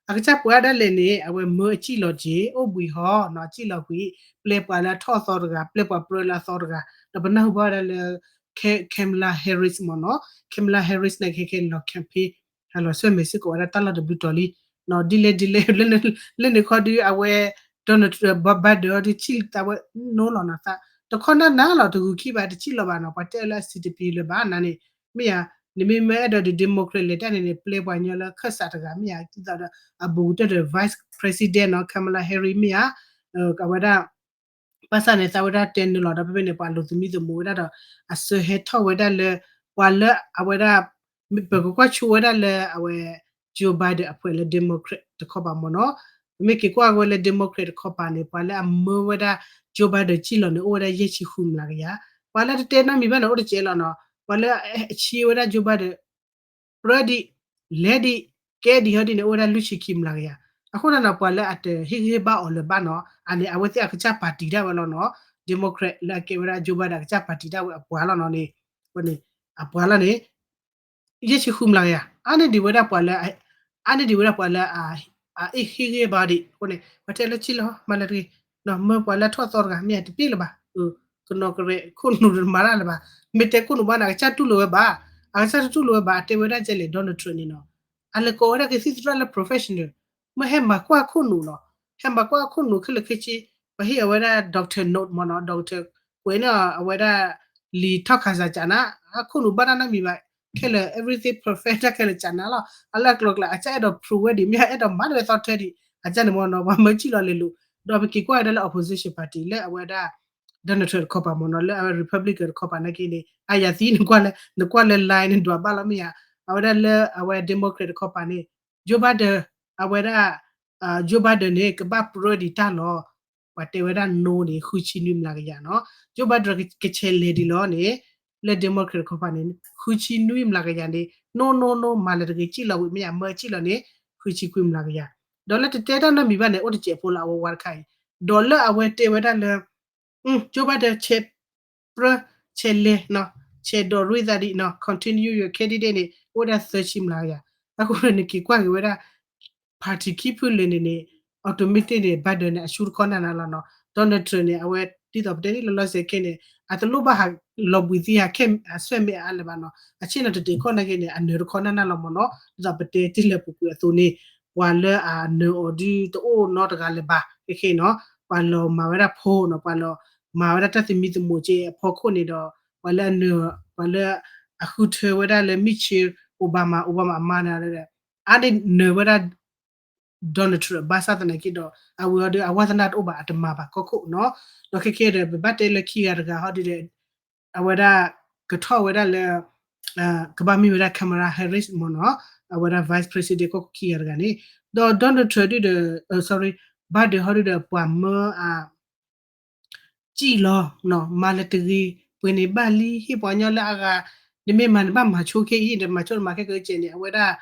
အကစၢ်ပှၤဒၣ်လဲာ်န့ၣ် အဝဲမၢအစံၣ်လီၤက့ၤ အိၣ်ဘှံးဟီနီၤ, အစံၣ်လီၤကွံာ် ပျဲပှၤလၢအထီၣ်သီတဂၤ, ပျဲပှၤပြၢလၢအသီတဂၤ, ဒီးပနၢ်ဟူဘၣ်ဝဲဒၣ်လၢ Kamala Harris မ့ၢ်နီၤ, Kamala Harris န့ၣ် ခဲခဲလီၤ campaign လီၤဆှၢမဲာ်စ့ၢ်ကီးဝဲဒၣ်တၢ်လီၢ်တဘျုးတီၤလံ ဒ်လဲၣ်ဒ်လဲၣ် လၢန့ၣ်ခီဒု အဝဲ Donald Trump Biden ဒု စံၣ်သးဝဲနိလီၤနၤသး တခီနၢ်နၢ်လီၤ တဂုၤခံဘၣ် တစံၣ်လီၤဘၣ်နီၤ ပှၤတဲလၢအစံးတပံၤလၢၤဘၣ်နၤန့ၣ် မ့ၢ်ဧါ နမ့ၢ်မၢအဲၣ်ဒိးဒုး Democrat လဲၤတၢ်န့ၣ်န့ၣ် ပျဲပှၤကညီလၢခၢၣ်စးတဂၤမ့ၢ်ဧါ ဒ်သိးဒီး အဘူးကတၢၢ်ဒီး Vice President နီၤ Kamala Harris မ့ၢ်ဧါ အဝဲဒၣ် ဘၣ်ဆၣ်န့ၣ် သးဝဲဒၣ်တဲနုာ်လီၤဒီး ဖဲဖဲန့ၣ် ပှၤလိာ်သမံသမိးဝဲဒၣ်ဒီး အစၢဟဲထီၣ်ဝဲဒၣ်လၢ ပှၤလၢအဝဲဒၣ် ပကကွၢ်ဆိဝဲဒၣ်လၢအဝဲ Joe Biden အဖုလၢ Democrat တခီပၤမ့ၢ်နီၤ ပမ့ၢ်က့ၤကွၢ်ဝဲလၢ Democrat တခီပၤန့ၣ် ပှၤလၢအမၢဝဲဒၣ် Joe Biden စံၣ်လီၤန့ၣ် အိၣ်ဝဲဒၣ်ယဲၢ်ဆံဃုမျးကယၤ ပှၤလၢတတဲနီတမံၤဘၣ်န့ၣ် အိၣ်တကဲလီၤနီၤ ပှၤလၢအဆံးဝဲဒၣ် Joe Biden ပြၢဒံး လဲၤဒံး ကဲဒံးဟီဒ်န့ၣ် အိၣ်ဝဲဒၣ်လွံၢ်ဆံခံမျးကယၤ အဃိသတးဒီး ပှၤလၢအတဟ့ၣ်ဂံၢ်ဟ့ၣ်ဘါအီၤလၢၤဘၣ်နီၤ အန့ၣ် အဝဲသ့ၣ်အကစၢ်ပၣ်တံၣ်ဒၣ်ဝဲလီၤနီၤ Democrat လၢအကဲဝဲဒၣ် Joe Biden အကစၢ်ပၣ်တံၣ်ဒၣ်ဝဲအပှၤလီၤနီၤန့ၣ် အပှၤလီၤန့ၣ် ယဲၢ်ဆံဃုမျးကယၤ အါန့ၢ်ဒံးဝဲဒၣ်ပှၤလၢ အါန့ၢ်ဒံးဝဲဒၣ်ပှၤလၢ အအ့ၣ်ဟ့ၣ်ဂံၢ်ဟ့ၣ်ဘါဒံး အဃိန့ၣ် ပှၤတဲလၢစံၣ်လီၤ မၤလၢတဂ့ၤ မၢပှၤလၢထီၣ်သီတဂၤ မ့ၢ်တပ့ၢ်လၢၤဘၣ် ကနီၤကရဲး ခိၣ်နူာ်တမၤတၢ်လၢၤဘၣ် မ့ၢ်တဲခိၣ်နူာ်ဘၣ်န့ၣ် အကစၢ်တူၢ်လိာ်ဝဲဘၣ် အကစၢ်တတူၢ်လိာ်ဝဲဘၣ် အတဲဝဲဒၣ်ကဲလဲၣ် Donald Trump န့ၣ်နီၤ, အလဲၤကိးဝဲဒၣ်ကသံၣ်သရၣ်လၢ professional မ့ၢ်ဟဲမၤကွၢ်ခိၣ်နူာ်နီၤ, ဟဲမၤကွၢ်ခိၣ်နူာ်ခဲလၢာ်ခဲဆ့, ပှၤဟ့ၣ်အဝဲဒၣ် Doctor Note မ့ၢ်နီၤ, Doctor ကွဲးန့ၢ်အဝဲဒၣ် လံာ်ထီၣ်ခးစးကနၤ, အခိၣ်နူာ်ဘၣ်တၢ်နီတမံၤဘၣ်, ခဲလၢာ် everything perfect တၢ်ခဲလၢာ်ကနၤလီၤ, အလၢအကျိၤကျဲ အကစၢ်အဲၣ်ဒိး prove ဝဲဒံး မ့ၢ်အဲၣ်ဒိးမၤတဝဲသီထဲဒံး, အကစၢ်န့ၣ်မ့ၢ်နီၤ ပှၤမၢစံၣ်လီၤလဲၤလိာ်, ဒီးပက့ၤကွၢ်ဝဲဒၣ်လၢ opposition party လၢအဝဲဒၣ် Donald Trump တခီပၤမ့ၢ်နီၤ, လၢအဝဲ Republican တခီပၤနာ်က့န့ၣ် အယၤသံ နကွၢ်လၢ နကွၢ်လၢ line န့ၣ် ဒွးဘၣ်လီၤမ့ၢ်ဧါ, အဝဲဒၣ်လၢအဝဲ Democrat တခီပၤန့ၣ် Joe Biden, အဝဲဒၣ် Joe Biden န့ၣ် ကဘၣ်ပြၢဒံးတၢ်လီၤ, ပှၤတဲဝဲဒၣ် no န့ၣ် ဃုဆံနွံမျးကယၤနီၤ, Joe Biden ကဆဲးလဲၤဒံးလီၤန့ၣ် လၢ Democrat တခီပၤန့ၣ် ဃုဆံနွံမျးကယၤန့ၣ် no no no မၤလၢတဂ့ၤ စံၣ်လီၤဝံၤ မ့ၢ်ယၤမၢစံၣ်လီၤန့ၣ် ဃုဆံခွံမျးကယၤ, ဒီးလၢတတဲတၢ်နီတမံၤဘၣ်န့ၣ် အိၣ်တစဲးဖိလၢအဝဲဝါတခါအံၤ, ဒီးလၢအဝဲတဲဝဲဒၣ်လၢ Joe Biden ဆဲးပြၢ ဆဲးလဲၤနီၤ, ဆဲးဒိးရ့သးဒံးနီၤ, continue your candidate န့ၣ် အိၣ်ဝဲဒၣ်သၢဆံမျးကယၤ, အဃိန့ၣ် နက့ၤကွၢ်က့ၤဝဲဒၣ် party ခံဖုလၢာ်န့ၣ်န့ၣ် automatic န့ၣ် Biden န့ၣ် အဆူၣ်တခီနၢ်နၢ်လီၤနီၤ, Donald Trump န့ၣ် အဝဲဒ်သိးပတဲန့ၣ် လီၤလီၤဆဲးဆဲးခဲန့ၣ် အတလိၣ်ဘၣ်ဟးလီၤဘှံးသ့ဟးခဲအဆွဲမ့ၢ်အါလၢၤဘၣ်နီၤ, အဆ့ၣ်နီၤတတဲာ်ခီၣ်နာ်က့န့ၣ် အနၢၤတခီနၢ်နၢ်လီၤမ့ၢ်နီၤ, ဒ်သိးပတဲတ့ၢ်လၢပူၤကွံာ်အသိးန့ၣ် ပှၤလၢအနၢၤအီၤဒ်တအိၣ်နီတဂၤလၢၤဘၣ် ခဲခဲနီၤ, ပှၤလီၤမၤဝဲဒၣ်ဖိနီၤ, ပှၤလီၤမၤဝဲဒၣ်တၢ်သမံသမိးက့အဖီခိၣ်န့ၣ်ဒီး ပှၤလၢအနၢၤ ပှၤလၢအဃုထၢဝဲဒၣ်လၢ Michelle Obama, Obama အမါန့ၣ် အါန့ၢ်နၢၤဝဲဒၣ် Donald Trump ဘၣ်ဆၣ်သနာ်က့ဒီး အဝဲအီၤဒီးအဝါသနာတအိၣ်ဘၣ် အတမၤဘၣ်ကီၢ်ခိၣ်နီၤ, ဒီးခဲခဲဒီး ပဘၣ်တဲလၢခံဂၤတဂၤဟီဒ်ဒီး အဝဲဒၣ်ကထီၣ်ဝဲဒၣ်လၢ ကဘၣ်မ့ၢ်ဝဲဒၣ် Kamala Harris မ့ၢ်နီၤ, အဝဲဒၣ် vice president ကီၢ်ခိၣ်ခံဂၤတဂၤန့ၣ်, ဒီး Donald Trump ဒ်ဒီး sorry, Biden ဟီဒ်ဒီး ပှၤမၢအ စံၣ်လီၤနီၤ, မၤလၢတဂ့ၤ, ပှ့ၤန့ၣ်ဘၣ်လံ ဟ့ၣ်ပှၤကညီလၢအဂၤ, နမ့ၢ်မၤနဘၣ်မၤဆိခဲအံၤ နမၤဆိနမၤခဲကၢကဲန့ၣ် အဝဲဒၣ်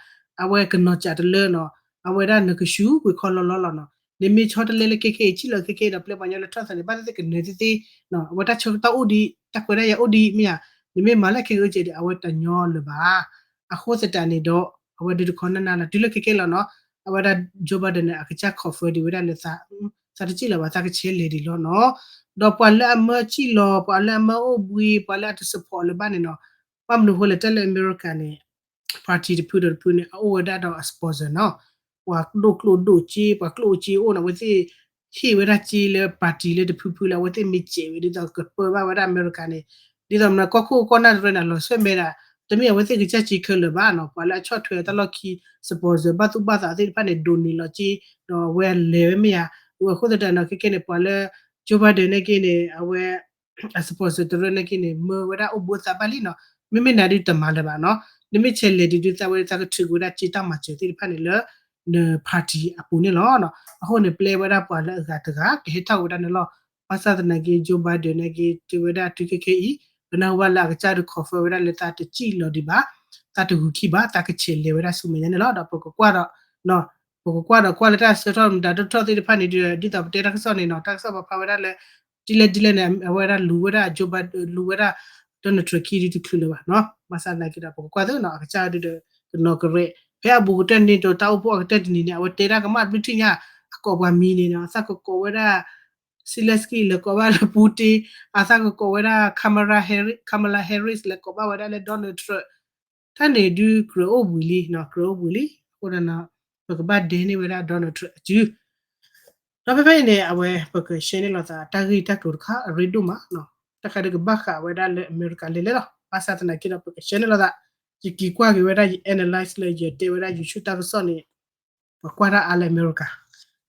အဝဲကနီၤစးတလၢနီၤ, အဝဲဒၣ်နကဆူးကွံာ်ခီလီၤလီၤလီၤနီၤ, နမ့ၢ်ဆီတလဲလၢခဲခဲအံၤ စံၣ်လီၤခဲခဲဒီး ပျဲပှၤကညီလၢထီၣ်သးန့ၣ် ဘၣ်သ့ၣ်သ့ၣ်ကနၢၤသ့သ့, အဝဲတၢ်ဆၢကတီၢ်အိၣ်ဒံး တၢ်ခွဲးတၢ်ယာ်အိၣ်ဒံးမ့ၢ်ဧါ, နမ့ၢ်မၤလၢခဲကၢကဲဒီး အဝဲတညီလၢၤဘၣ် အဃိသတးန့ၣ်ဒီး အဝဲဒုးတခီနၢ်နၢ်လီၤ တုၤလၢခဲခဲလီၤနီၤ, အဝဲဒၣ် Joe Biden န့ၣ် အကစၢ် confirm ဒံးဝဲဒၣ်လၢ သးတစံၣ်လီၤဘၣ် သးကဆဲးလဲၤဒံးလီၤနီၤ, ဒီးပှၤလၢအမၢစံၣ်လီၤ ပှၤလၢအမၢအိၣ်ဘှံး ပှၤလၢအတ support လၢၤဘၣ်န့ၣ်နီၤ, ဘၣ်မနုၤဃိလဲၣ် တၢ်လၢအမဲရကၤန့ၣ် party တဖုဒီးတဖုန့ၣ် အအိၣ်ဝဲဒၣ်ဒီးအ sponsor နီၤ, ပှၤဒိၣ်ကျိၣ်ဒိၣ်စ့ ပှၤကျိၣ်စ့အိၣ်နီၤ အဝဲသ့ၣ် ဟ့ၣ်ဝဲဒၣ်စ့လၢ party လၢတဖုဖုလၢ အဝဲသ့ၣ်မ့ၢ်စဲးဝဲ ဒ်သိးကပၢဘၣ်ဝဲဒၣ်အမဲရကၤန့ၣ်, ဒ်သိးမနုၤ ကီၢ်ခိၣ်ကီၢ်နၢ်တရၢန့ၣ် အလီၤဆီၣ်မဲဒၣ်, တမ့ၢ်အဝဲသ့ၣ်ကစၢ်စ့ခဲလၢာ်ဘၣ်နီၤ, ပှၤလၢအဆီၣ်ထွဲတၢ်လီၢ်ခံ sponsor ဘၣ်သူၣ်ဘၣ်သးသ့ၣ်တဖၣ်န့ၣ် ဒိးန့ၢ်လီၤစ့, ဒီးအဝဲလဲၤဝဲမ့ၢ်ဧါ, အဃိသတးနီၤ ခဲခဲန့ၣ် ပှၤလၢ Joe Biden နာ်က့န့ၣ် အဝဲ အ sponsor တရၢနာ်က့န့ၣ် မၢဝဲဒၣ်အိၣ်ဘှံးသးဘၣ်လံနီၤ, မ့မ့ၢ်နၤဒုးတမၤလၢၤဘၣ်နီၤ, နမ့ၢ်ဆဲးလဲၤဒုးဒုးသးဝဲ သးကထုးကွံာ်ဝဲဒၣ်စ့တၢ်မၤစၢၤသ့ၣ်တဖၣ်န့ၣ်လၢ န party အပူၤန့ၣ်လီၤ. အဃိန့ၣ် ပျဲဝဲဒၣ်ပှၤလၢအဂၤတဂၤ ကဟဲထီၣ်ဝဲဒၣ်န့ၣ်လီၤ. ဘၣ်ဆၣ်သနာ်က့ Joe Biden နာ်က့ တဲဝဲဒၣ်တုၤခဲခဲအံၤ ပနၢ်ဟူဘၣ်လၢအကစၢ်ဒုး confirm ဝဲဒၣ်လၢသးတစံၣ်လီၤဒံးဘၣ်, သးတဂုာ်ခံဘၣ်, သးကဆဲးလဲၤဝဲဒၣ်ဆူမဲာ်ညါန့ၣ်လီၤ. ဒီးပကကွၢ်ဒီး ပကကွၢ်ဒီးကွၢ်လၢတၢ်ဆၢထီၣ်မတၤဒိၣ်ထီၣ်သ့ၣ်တဖၣ်န့ၣ်ဒီး ဒ်သိးပတဲတၢ်ကစီၣ်န့ၣ်နီၤ, တၢ်ကစီၣ်ပာ်ဖျါဝဲဒၣ်လၢ ဒ်လဲၣ်ဒ်လဲၣ်န့ၣ် အဝဲဒၣ်လူၤဝဲဒၣ် Joe Biden လူၤဝဲဒၣ် Donald Trump ခံဒုးတချုးလၢၤဘၣ်နီၤ. ဘၣ်ဆၣ်သနာ်က့ဒီး ပကကွၢ်သ့နီၤ အကစၢ်ဒုးဒီး ကနီၤကရဲး ဖဲအဘူးကတၢၢ် NATO တၢ်အိၣ်ဖှိၣ်အကတၢၢ်တနံၤန့ၣ် အဝဲတဲဒၣ်ကမၣ်တဘျုးထံၣ်ညါ အကိးပှၤမံၤန့ၣ်နီၤ, သးကကိးဝဲဒၣ် Zelensky လဲၤကိးဘၣ်လၢ Putin, အသးကကိးဝဲဒၣ် Kamala Harris, Kamala Harris လဲၤကိးဘၣ်ဝဲဒၣ်လၢ Donald Trump တၢ်န့ၣ်ဒုးကြၢးအိၣ်ဘှံးလံနီၤ, ကြၢးအိၣ်ဘှံးလံ. အဃိဒီး ပကဘၣ်ဒဲန့ၢ်ဝဲဒၣ် Donald Trump အစု ဒီးဖဲဖဲအံၤန့ၣ် အဝဲပက share န့ၢ်လိာ်သး တၢ်ဂ့ၢ်တၢ်ကျိၤတခါအရ့ဒိၣ်မးနီၤ, တၢ်ခါဒုးကဘၣ်ဃးဝဲဒၣ်လၢအမဲရကၤလဲၤလဲၤလီၤ. ဘၣ်ဆၣ်သနာ်က့ဒီး ပက share န့ၢ်လိာ်သး, ယက့ၤကွၢ်က့ၤဝဲဒၣ် ယ analyze လၢယတဲဝဲဒၣ် YouTube တၢ်ကစီၣ်န့ၣ် ပှၤကွၢ်တၢ်အါလၢအမဲရကၤ,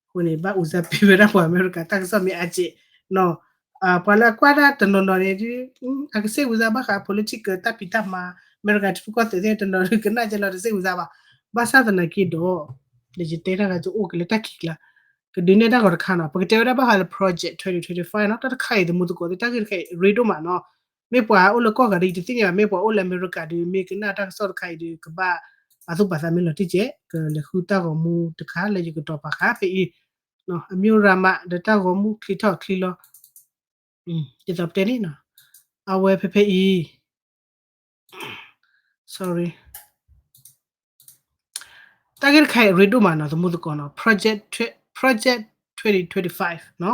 အဃိန့ၣ် ဘၣ်အူစၢ်ပ့ၤဝဲဒၣ်ပှၤအမဲရကၤတၢ်ကစီၣ်မ့ၢ်အါကဲးနီၤ, ပှၤလၢအကွၢ်တၢ်တနီၤနီၤန့ၣ် အကစ့ၢ်ဝံၤစၢ်ဘၣ်ဃး political တၢ်ဖံးတၢ်မၤ အမဲရကၤထံဖိကီၢ်ဖိသ့ၣ်တနီၤဒုးကနၣ်ကဲလီၤတစ့ၢ်ဝံၤစၢ်ဘၣ်. ဘၣ်ဆၣ်သနာ်က့ဒီး လၢယတဲတၢ်ဂၤကအိၣ်က့ၤလၢတၢ်ခံးကျါ ကဒုးနဲၣ်တၢ်ဂီၤတခါနီၤ, ပကတဲဝဲဒၣ်ဘၣ်ဃးလၢ Project twenty twenty-five နီၤ, တၢ်တခါအံၤ သမူသကိးသ့ၣ် တၢ်ဂ့ၢ်တခါအံၤ အရ့ဒိၣ်မးနီၤ. မ့ၢ်ပှၤအိၣ်လၢကီၢ်ဂၤဒီး ယတသ့ၣ်ညါဘၣ်, မ့ၢ်ပှၤအိၣ်လၢအမဲရကၤဒီး မ့ၢ်ကနၣ်တၢ်ကစီၣ်တခါအံၤဒီး ကဘၣ်ပာ်သူၣ်ပာ်သးမ့ၢ်လီၤတံၢ်ကဲး, ကလဲၤဃုတၢ်ဂီၤမူတခါလၢယကတီၤပာ်ဃာ်ဖဲအံၤ, အမ့ၢ်ရၤမး ဒီးတၢ်ဂီၤမူချံထီၣ်ချံလီၤ, ဒ်သိးပတဲန့ၣ်နီၤ, အဝဲဖဲဖဲအံၤ sorry တၢ်ဂ့ၢ်တခါအံၤအရ့ဒိၣ်မးနီၤ သမူသကိးနီၤ, Project, Project twenty twenty-five နီၤ,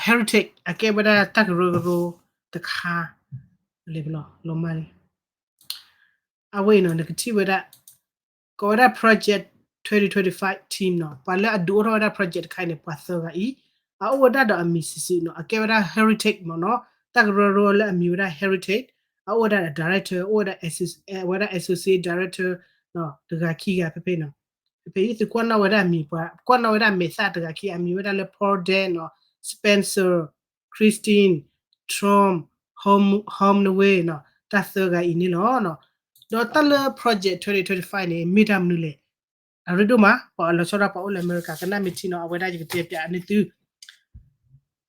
Heritage အကဲဝဲဒၣ်တၢ်ကရၢကရိတခါ, လီၤမၢ်လံ အဝဲအံၤနီၤ နကထံၣ်ဝဲဒၣ် ကိးဝဲဒၣ် Project twenty twenty-five team နီၤ, ပှၤလၢအဒုးအိၣ်ထီၣ်ဝဲဒၣ် project တခါအံၤန့ၣ် ပှၤသၢဂၤအံၤ အအိၣ်ဝဲဒၣ်ဒီးအမံၤစုာ်စုာ်နီၤ, အကဲဝဲဒၣ် Heritage မ့ၢ်နီၤ, တၢ်ကရၢကရိလၢအမံၤဝဲဒၣ် Heritage အအိၣ်ဝဲဒၣ်ဒီး director အိၣ်ဝဲဒၣ် အဝဲဒၣ် associate director နီၤ တဂၤခံဂၤဖဲဖဲနီၤ, ဖဲဖဲအံၤ သုကွၢ်နီၣ်ဝဲဒၣ်အမံၤ ပှၤကွၢ်နီၣ်ဝဲဒၣ်အမဲာ်သၣ်တဂၤခံဂၤ အမံၤဝဲဒၣ်လၢ Paul Dent နီၤ, Spencer, Christine, Tom, Hom, Homnaway နီၤ, တၢ်သၢဂၤအံၤန့ၣ်လီၤ. ဒီးတၢ်လၢ Project twenty twenty-five န့ၣ် မ့ၢ်တၢ်မနုၤလဲၣ်, အရ့ဒိၣ်မး ပှၤအလီၤဆီဒၣ်ပှၤအိၣ်လၢအမဲရကၤ ကနၣ်မ့ၢ်ထံနီၤ အဝဲဒၣ်ယကတဲပၠးန့ၢ်သု,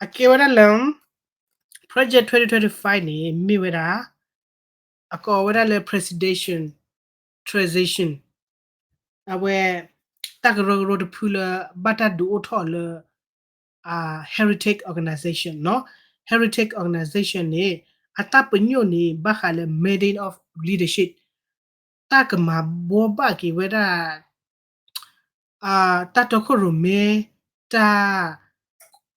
အကဲဝဲဒၣ်လၢ Project twenty twenty-five န့ၣ် မ့ၢ်ဝဲဒၣ် အကိးဝဲဒၣ်လၢ presidential transition အဝဲ တၢ်ကရၢကရိတဖုလၢ ဘၣ်တၢ်ဒုးအိၣ်ထီၣ်လၢ Heritage Organization နီၤ, Heritage Organization န့ၣ် အတၢ်ပညိၣ်န့ၣ် ဘၣ်ဃးလၢ mandate of leadership တၢ်ကမၤဘှီဘၣ်က့ၤဝဲဒၣ် တၢ်တီခိၣ်ရိၣ်မဲ တၢ်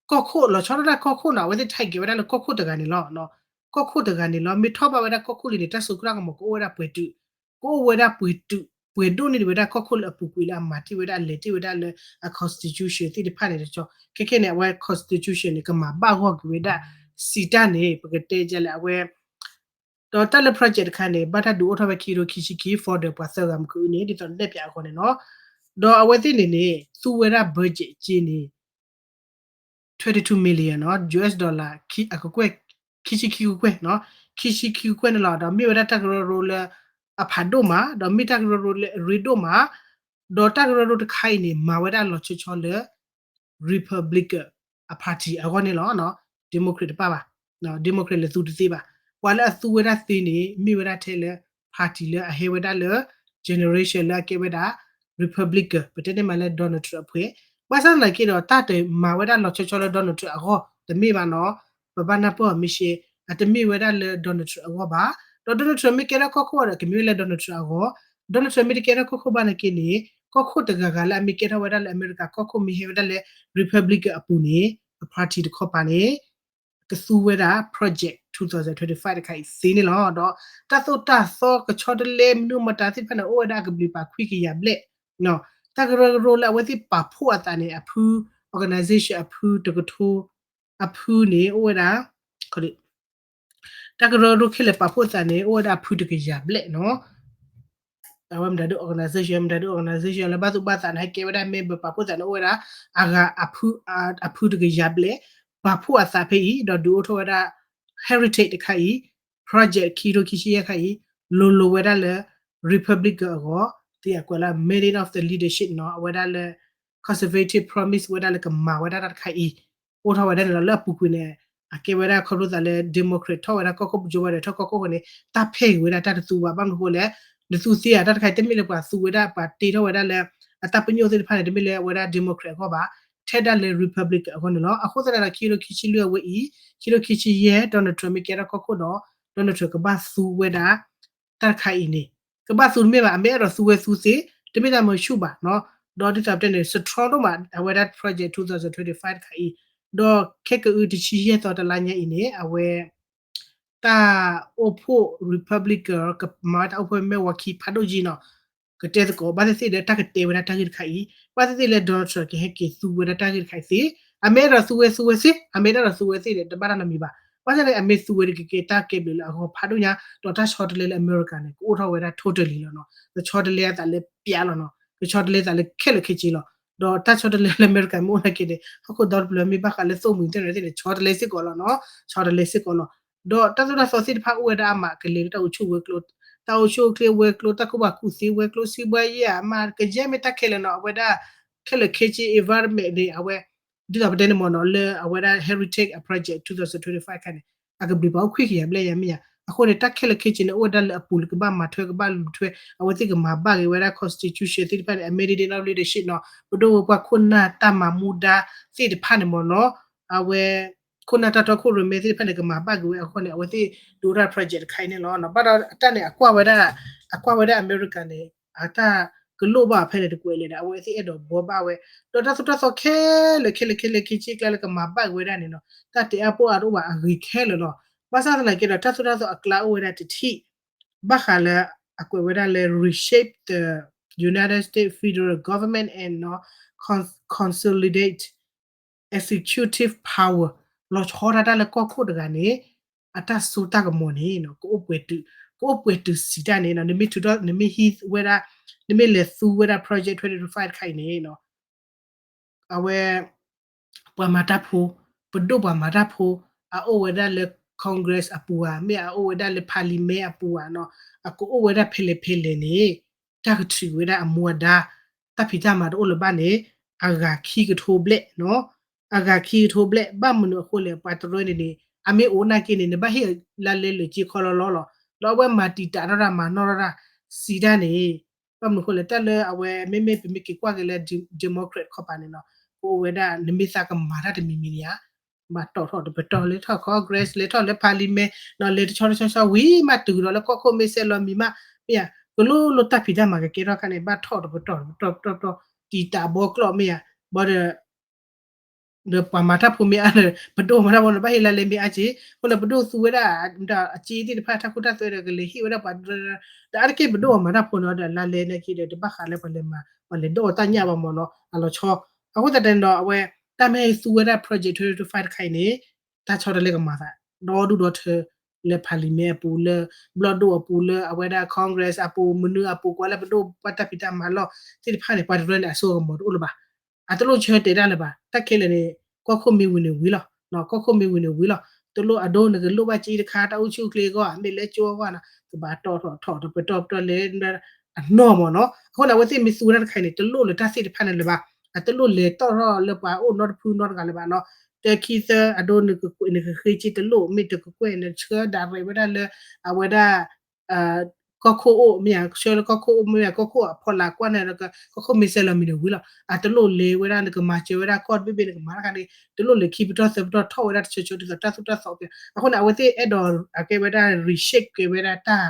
ကီၢ်ခိၣ် လီၤဆီဒၣ်တၢ်ကီၢ်ခိၣ်နီၤ, အဝဲသ့ၣ်ထံၣ်က့ၤဝဲဒၣ်လၢကီၢ်ခိၣ်တဂၤန့ၣ်လီၤ. ကီၢ်ခိၣ်တဂၤန့ၣ်လီၤ. မ့ၢ်ထီၣ်ဘၣ်ဝဲဒၣ်ကီၢ်ခိၣ်လံန့ၣ် တၢ်စိတၢ်ကမီၤကအိၣ်ဝဲဒၣ်ပှဲၤတုာ်, ကအိၣ်ဝဲဒၣ်ပှဲၤတုာ်, ပှဲၤဒိၣ်န့ၢ်ဒံးဝဲဒၣ်ကီၢ်ခိၣ်လၢအပူၤကွံာ်လၢအမၤတ့ၢ်ဝဲဒၣ် အလဲၤတ့ၢ်ဝဲဒၣ်လၢ အ constitution သ့ၣ်တဖၣ်န့ၣ်တကီ, ခဲခဲန့ၣ် အဝဲ constitution န့ၣ် ကမၤဘၣ်ဂီၢ်က့ၤဝဲဒၣ် စံးတၢ်န့ၣ် ပကတဲဒ်လဲၣ် အဝဲ ဒီးတၢ်လၢ project တခါန့ၣ် ဘၣ်တၢ်ဒုးအိၣ်ထီၣ်ဝဲခံကထိခံဆံခံ founder ပှၤသၢဂၤမ့ၢ်ကအုန့ၣ် ဒ်သိးတဲပၠးအဂီၢ်န့ၣ်နီၤ, ဒီးအဝဲသ့ၣ်န့ၣ်န့ၣ် သူဝဲဒၣ် budget က့န့ၣ် twenty-two million နီၤ, U S dollar အကကွဲၢ် ခံဆံခံကကွဲၢ်နီၤ, ခံဆံခံကကွဲၢ်န့ၣ်လီၤ. ဒီးမ့ၢ်ဝဲဒၣ်တၢ်ကရၢကရိလၢ အဖးဒိၣ်မး, ဒီးမ့ၢ်တၢ်ကရၢကရိလၢအရ့ဒိၣ်မး, ဒီးတၢ်ကရၢကရိတခါအံၤန့ၣ် မၤဝဲဒၣ်လီၤဆီဆီလၢ Republican အ party အဂီၢ်န့ၣ်လီၤ. Democrat တပၣ်ဘၣ်, Democrat လဲၤသူတသ့ဘၣ်. ပှၤလၢအသူဝဲဒၣ်သ့န့ၣ် မ့ၢ်ဝဲဒၣ်ထဲလၢ party လၢအဟဲဝဲဒၣ်လၢ generation လၢအကဲဝဲဒၣ် Republican ပတဲန့ၢ်မးလၢ Donald Trump အဖု, ဘၣ်ဆၣ်သနာ်က့ဒီး တၢ်တမၤဝဲဒၣ်လီၤဆီဆီလၢ Donald Trump အဂီၢ် တမ့ၢ်ဘၣ်နီၤ, ပဘၣ်နၢ်ပၢၢ်အီၤမ့ၢ်ရှဲ, အတမ့ၢ်ဝဲဒၣ်လၢ Donald Trump အဂီၢ်ဘၣ်. ဒီး Donald Trump မ့ၢ်ကဲထီၣ်ကီၢ်ခိၣ်ဒီး ကမ့ၢ်ဝဲလၢ Donald Trump အဂီၢ်, Donald Trump မ့ၢ်တကဲထီၣ်ကီၢ်ခိၣ်ဘၣ်နာ်က့န့ၣ် ကီၢ်ခိၣ်တဂၤဂၤလၢအမ့ၢ်ကဲထီၣ်ဝဲဒၣ်လၢအမဲရကၤကီၢ်ခိၣ်မ့ၢ်ဟဲဝဲဒၣ်လၢ Republican အပူၤန့ၣ် အ party တခီပၤန့ၣ် ကသူဝဲဒၣ် Project twenty twenty-five တခါအံၤသ့န့ၣ်လီၤ. ဒီးတၢ်သိၣ်တၢ်သီကဆီတလဲမနုၤမတၤသ့ၣ်တဖၣ်န့ၣ် အိၣ်ဝဲဒၣ်အကဘျံးပၤခွံကယၤဘျဲၣ်, တၢ်ကရၢကရိလၢအဝဲသ့ၣ်ပာ်ဖှိၣ်အသးန့ၣ် အဖု organization အဖုတကထိ အဖုန့ၣ် အိၣ်ဝဲဒၣ် တၢ်ကရၢကရိခဲလၢာ်ပာ်ဖှိၣ်သးန့ၣ် အိၣ်ဝဲဒၣ်အဖုတကယၤဘျဲၣ်နီၤ. အဝဲမတၤဒု organization မတၤဒု organization လၢဘၣ်သူၣ်ဘၣ်သးန့ၣ် ဟဲကဲဝဲဒၣ် member ပာ်ဖှိၣ်သးန့ၣ် အိၣ်ဝဲဒၣ် အဂၤ အဖုတကယၤဘျဲၣ် ပာ်ဖှိၣ်အသးဖဲအံၤ ဒီးဒုးအိၣ်ထီၣ်ဝဲဒၣ် heritage တခါအံၤ project ခံကထိခံဆံယဲၢ်ခါအံၤ လိၤလိၤဝဲဒၣ်လၢ Republican အဂီၢ် သ့ၣ်အကွဲးလၢ mandate of the leadership နီၤ အဝဲဒၣ်လၢ conservative promise ဝဲဒၣ်လၢကမၤဝဲဒၣ်တၢ်တခါအံၤ အိၣ်ထီၣ်ဝဲဒၣ်န့ၣ်လီၤ. လၢအပူၤကွံာ်န့ၣ် အကဲဝဲဒၣ်ခီဖျိသးလၢ Democrat ထီၣ်ဝဲဒၣ်ကီၢ်ခိၣ် Joe Biden ထီၣ်ကီၢ်ခိၣ်အဃိန့ၣ် တၢ်ဖဲဂ့ၤဝဲဒၣ်တၢ်တသူဘၣ်. ဘၣ်မနုၤအဃိလဲၣ် နသူသ့ဧါ တၢ်တခါအံၤ တမ့ၢ်လၢပှၤသူဝဲဒၣ် ပှၤတ့ထီၣ်ဝဲဒၣ်လၢ အတၢ်ပညိၣ်သ့ၣ်တဖၣ်န့ၣ် တမ့ၢ်လၢအဝဲဒၣ် Democrat အဂီၢ်ဘၣ်, ထဲဒၣ်လၢ Republican အဂီၢ်န့ၣ်လီၤ. အဃိသတးဒီး ခံကထိခံဆံလွံၢ်အဝဲအံၤ ခံကထိခံဆံယဲၢ် Donald Trump မ့ၢ်ကဲထီၣ်ကီၢ်ခိၣ်ဒီး Donald Trump ကဘၣ်သူဝဲဒၣ် တၢ်တခါအံၤန့ၣ် ကဘၣ်သူတမ့ၢ်ဘၣ်, အမ့ၢ်အဲၣ်ဒိးသူဝဲသူသ့, တမ့ၢ်တၢ်မၤဆူၣ်ဘၣ်နီၤ. ဒီးဒ်သိးပတဲန့ၣ် strong ဒိၣ်မး အဝဲဒၣ် Project twenty twenty-five တခါအံၤ, ဒီးခဲကအုတဆံယဲၢ်သီတလါညါအံၤန့ၣ် အဝဲ တၢ်အိၣ်ဖှိၣ် Republican ကမၤတၢ်အိၣ်ဖှိၣ် မဲာ်ဝၤခံဖးဒိၣ်ကံနီၤ ကတဲသကိး ဘၣ်သ့ၣ်သ့ၣ်လၢတၢ်ကတဲဝဲဒၣ်တၢ်ဂ့ၢ်တခါအံၤ, ဘၣ်သ့ၣ်သ့ၣ်လၢ Donald Trump ကဟဲက့ၤသူဝဲဒၣ်တၢ်ဂ့ၢ်တခါအံၤသ့, အမ့ၢ်အဲၣ်ဒိးသူဝဲသူဝဲသ့, အမ့ၢ်အဲၣ်ဒိးသူဝဲသ့ဒီး တဘၣ်တၢ်နီတမံၤဘၣ်. ဘၣ်ဆၣ်န့ၣ် အမ့ၢ်သူဝဲတက့ၢ် ကဲတၢ်ကဲဘျုးလၢအဂီၢ်ဖးဒိၣ်ညါ, ဒီးတၢ်ဆီတလဲလၢအမဲရကၤန့ၣ် ကအိၣ်ထီၣ်ဝဲဒၣ် totally လီၤနီၤ, ကဆီတလဲအသးလၢပျးလီၤနီၤ, ကဆီတလဲသးလၢခဲလၢာ်ခဲဆ့လီၤ. ဒီးတၢ်ဆီတလဲလၢအမဲရကၤမ့ၢ်အိၣ်နာ်က့န့ၣ် ဟီၣ်ခိၣ်ဒီတဖျၢၣ်မ့ၢ်ဘၣ်ဃးလၢသိၣ်မှံၤသ့ၣ်န့ၣ် ဆီတလဲစ့ၢ်ကီးလီၤနီၤ, ဆီတလဲစ့ၢ်ကီးလီၤ. ဒီးတၢ်သိၣ်တၢ်သီသ့ၣ်တဖၣ်အိၣ်ဝဲဒၣ်အါမး ကလဲၤလၢတၢ်အိၣ်ဆူၣ်ဝဲၤကျိၤ, တၢ်အိၣ်ဆူၣ်အိၣ်ချ့ဝဲၤကျိၤ, တၢ်ကူၣ်ဘၣ်ကူၣ်သ့ဝဲၤကျိၤ, စံးဘှါယဲၢ်အမး ကယဲၢ်မ့ၢ်တၢ်ခဲလၢာ်နီၤ, အဝဲဒၣ် ခဲလၢာ်ခဲဆ့ environment န့ၣ် အဝဲ ဒ်သိးပတဲန့ၣ်မ့ၢ်နီၤ လၢအဝဲဒၣ် Heritage Project twenty twenty-five ခါန့ၣ် အကဘျံးပၤအိၣ်ခွံကယၤဘျဲၣ်ယၤမ့ၢ်ယၤ, အဃိန့ၣ် တၢ်ခဲလၢာ်ခဲဆ့န့ၣ် အိၣ်ဝဲဒၣ်လၢအပူၤလၢကဘၣ်မၤထွဲ ကဘၣ်လူၤထွဲ, အဝဲသ့ၣ်ကမၤဘၣ်က့ၤဝဲဒၣ် constitution သ့ၣ်တဖၣ်န့ၣ် အ mandate of leadership နီၤ, ပဒိၣ်ဝဲပှၤခိၣ်နၢ်တၢ်မၤမူဒါသ့ၣ်တဖၣ်န့ၣ်မ့ၢ်နီၤ, အဝဲ ခိၣ်နၢ်တၢ်တီခိၣ်ရိၣ်မဲသ့ၣ်တဖၣ်န့ၣ် ကမၤဘၣ်က့ၤဝဲအဃိန့ၣ် အဝဲသ့ၣ်ဒိးတၢ် project တခါအံၤန့ၣ်လီၤ. ဘၣ်ဒီးအတၢ်န့ၣ် အကွၢ်ဝဲဒၣ်, အကွၢ်ဝဲဒၣ်အမဲရကၤန့ၣ် အတၢ်ကလိၣ်ဘၣ်ဖဲန့ၣ်တကွဲးလဲၣ်ဒီး အဝဲသ့ၣ်အဲၣ်ဒိးဘှီဘၣ်ဝဲ, ဒီးတၢ်သိၣ်တၢ်သီခဲလၢာ်ခဲလၢာ်ခဲလၢာ်ခဲဆ့ကျါလၢကမၤဘၣ်က့ၤဝဲဒၣ်န့ၣ်နီၤ တၢ်တ့အါပိၢ်အါတအိၣ်ဘၣ် အဂ့ၤခဲလၢာ်လီၤ. ဘၣ်ဆၣ်သနာ်က့ဒီး တၢ်သိၣ်တၢ်သီအကျါအိၣ်ဝဲဒၣ်တထံၣ် ဘၣ်ဃးလၢ အကွဲးဝဲဒၣ်လၢ reshape the United States federal government and နီၤ con- consolidate executive power လီၤဆီဒၣ်တၢ်လၢကီၢ်ခိၣ်တဂၤန့ၣ် အတၢ်စိတၢ်ကမီၤန့ၣ် ကအိၣ်ပှဲၤတုၤ ကအိၣ်ပှဲၤတုၤစံးတၢ်န့ၣ်နီၤ နမ့ၢ်ထုးထီၣ် နမ့ၢ်ဟံးဝဲဒၣ် နမ့ၢ်လဲၤသူဝဲဒၣ် project twenty twenty-five တခါအံၤန့ၣ်နီၤ အဝဲ ပှၤမၤတၢ်ဖိ ပဒိၣ်ပှၤမၤတၢ်ဖိ အအိၣ်ဝဲဒၣ်လၢ Congress အပူၤဧါ မ့ၢ်အအိၣ်ဝဲဒၣ်လၢ Parliament အပူၤဧါနီၤ အကအိၣ်ဝဲဒၣ်ဖဲလဲၣ်ဖဲလဲၣ်န့ၣ် တၢ်ကထုးဝဲဒၣ်အမူအဒါ တၢ်ဖံးတၢ်မၤတအိၣ်လၢၤဘၣ်န့ၣ် အဂၤခံကထိဘျဲၣ်နီၤ အဂၤခံကထိဘျဲၣ် ဘၣ်မနုၤအဃိလဲၣ် ပှၤတရၢန့ၣ်န့ၣ် အမ့ၢ်အိၣ်နာ်က့န့ၣ် နဘၣ်ဟ့ၣ်လါလဲလၢာ်က့ခီလီၤလီၤလီၤ ဒီးအဝဲမၤတံာ်တာ်ထီၣ်တၢ်မၤနီၣ်ထီၣ်တၢ် စံးတၢ်န့ၣ် ဘၣ်မနုၤအဃိလဲၣ် တၢ်လၢအဝဲ မ့မ့ၢ်ပမ့ၢ်က့ၤကွၢ်က့ၤလၢ Democrat ခီပၤန့ၣ်နီၤ ကအိၣ်ဝဲဒၣ် နမ့ၢ်သးကမၤတၢ်တမံၤမံၤန့ၣ်ဧါ မၤတီၣ်ထီၣ်တပတီၢ် လဲၤထီၣ် Congress လဲၤထီၣ်လၢ Parliament နီၤ လဲၤတဆီတဆီဆီဝံၤမး တုၤဒီးလၢကီၢ်ခိၣ်မ့ၢ်စဲးလီၤမံၤမး မ့ၢ်ဧါ ကလိလိတၢ်ဖံးတၢ်မၤကကဲထီၣ်ခါန့ၣ် ဘၣ်ထီၣ်တပတီၢ်တပတီၢ်တပတီၢ် တံာ်တာ်ဘီကျိာ်မ့ၢ်ဧါ ဘၣ်ဒီး ဒီးပှၤမၤတၢ်ဖိမ့ၢ်အါဒီး ပဒိၣ်မၤတၢ်ဖိန့ၣ် ဘၣ်ဟ့ၣ်လါလဲမ့ၢ်အါက့ အဃိန့ၣ် ပဒိၣ်သူဝဲဒၣ် အစ့သ့ၣ်တဖၣ် တၢ်ခိတၢ်သွဲဒီး ကလဲၤဟ့ၣ်ဝဲဒၣ်ပှၤ ဒီးအါတက့ၢ်ပဒိၣ်မၤတၢ်ဖိန့ၣ်ဒီး လါလဲနာ်က့ဒီး တဘၣ်ဃးလၢပှၤလဲၤမၤ ပှၤလဲၤဒိၣ်အီၣ်တၢ်ညၣ်ဘၣ်မ့ၢ်နီၤ အလီၤဆီ အဃိသတးန့ၣ်ဒီး အဝဲ တၢ်မ့ၢ်ဟဲသူဝဲဒၣ် project twenty twenty-five တခါအံၤန့ၣ် တၢ်ဆီတလဲကမၤသး ဒီဒူၣ်ဒီထၢ လၢ Parliament အပူၤ လၢ ဘျီၣ်ဒိၣ်အပူၤ လၢအဝဲဒၣ် Congress အပူၤ မနုၤအပူၤ ကွၢ်လၢပဒိၣ်ပှၤတၢ်ဖံးတၢ်မၤလီၢ်သ့ၣ်တဖၣ်န့ၣ် ပှၤတရၢန့ၣ် အစိကမီၤတအိၣ်လၢၤဘၣ် အတလိၣ်ဆၢတဲာ်တၢ်လၢၤဘၣ် တၢ်ခဲလၢာ်န့ၣ် ကီၢ်ခိၣ်မ့ၢ်ဝံၤန့ၣ်ဝံၤလီၤ ကီၢ်ခိၣ်မ့ၢ်ဝံၤန့ၣ်ဝံၤလီၤ တလိၣ်အဒိနကလိၣ်ဘၣ်က့တခါ တၢ်အိၣ်ဆူၣ်အိၣ်ချ့အဂီၢ် မ့ၢ်လၢကၠိအဂီၢ်နီၤ ကဘၣ်တီၣ်ထီၣ်ထီၣ်တပတီၢ်ပတီၢ်လဲၤ အနီၢ်မ့ၢ်နီၤ အဃိန့ၣ် အဝဲသ့ၣ်မ့ၢ်သူဝဲဒၣ်တခါအံၤန့ၣ် တလိၣ်လၢတၢ်သ့ၣ်တဖၣ်န့ၣ်လၢၤဘၣ် အတလိၣ်လဲၤတီၣ်ထီၣ်လၢပှၤအိၣ်နီတဖုနီတဂၤလၢၤဘၣ်နီၤ တခံသၢအဒိ နကဃ့က့တလိၣ် မ့ၢ်တကကွဲၢ် နဆှၢဒၣ်ရဲၣ်ဝဲဒၣ်လၢ အဝဲဒၣ် ကီၢ်ခိၣ်အိၣ် မ့ၢ်ဧါ ဆှၢလၢကီၢ်ခိၣ်အိၣ် မ့ၢ်ဧါ ကီၢ်ခိၣ်အဖီလာ်ကွၢ်န့ၣ် ကီၢ်ခိၣ်မ့ၢ်စဲးလီၤမံၤန့ၣ်ဝံၤလီၤ အတလိၣ်လဲၤဝဲဒၣ် နကမၤစၢၤဝဲဒၣ်ကီၢ်တဘ့ၣ်ဘ့ၣ် နကမၤတၢ်ခါန့ၣ် တလိၣ်လဲၤခံပတီၢ်သၢပတီၢ်ထီၣ်ဝဲဒၣ်တဆၢဆၢ ဒ်သိးတၢ်သိၣ်တၢ်သီကဲ အဃိန့ၣ် အဝဲသ့ၣ်အဲၣ်ဒိးအကဲဝဲဒၣ် reshape ကဲဝဲဒၣ်တၢ်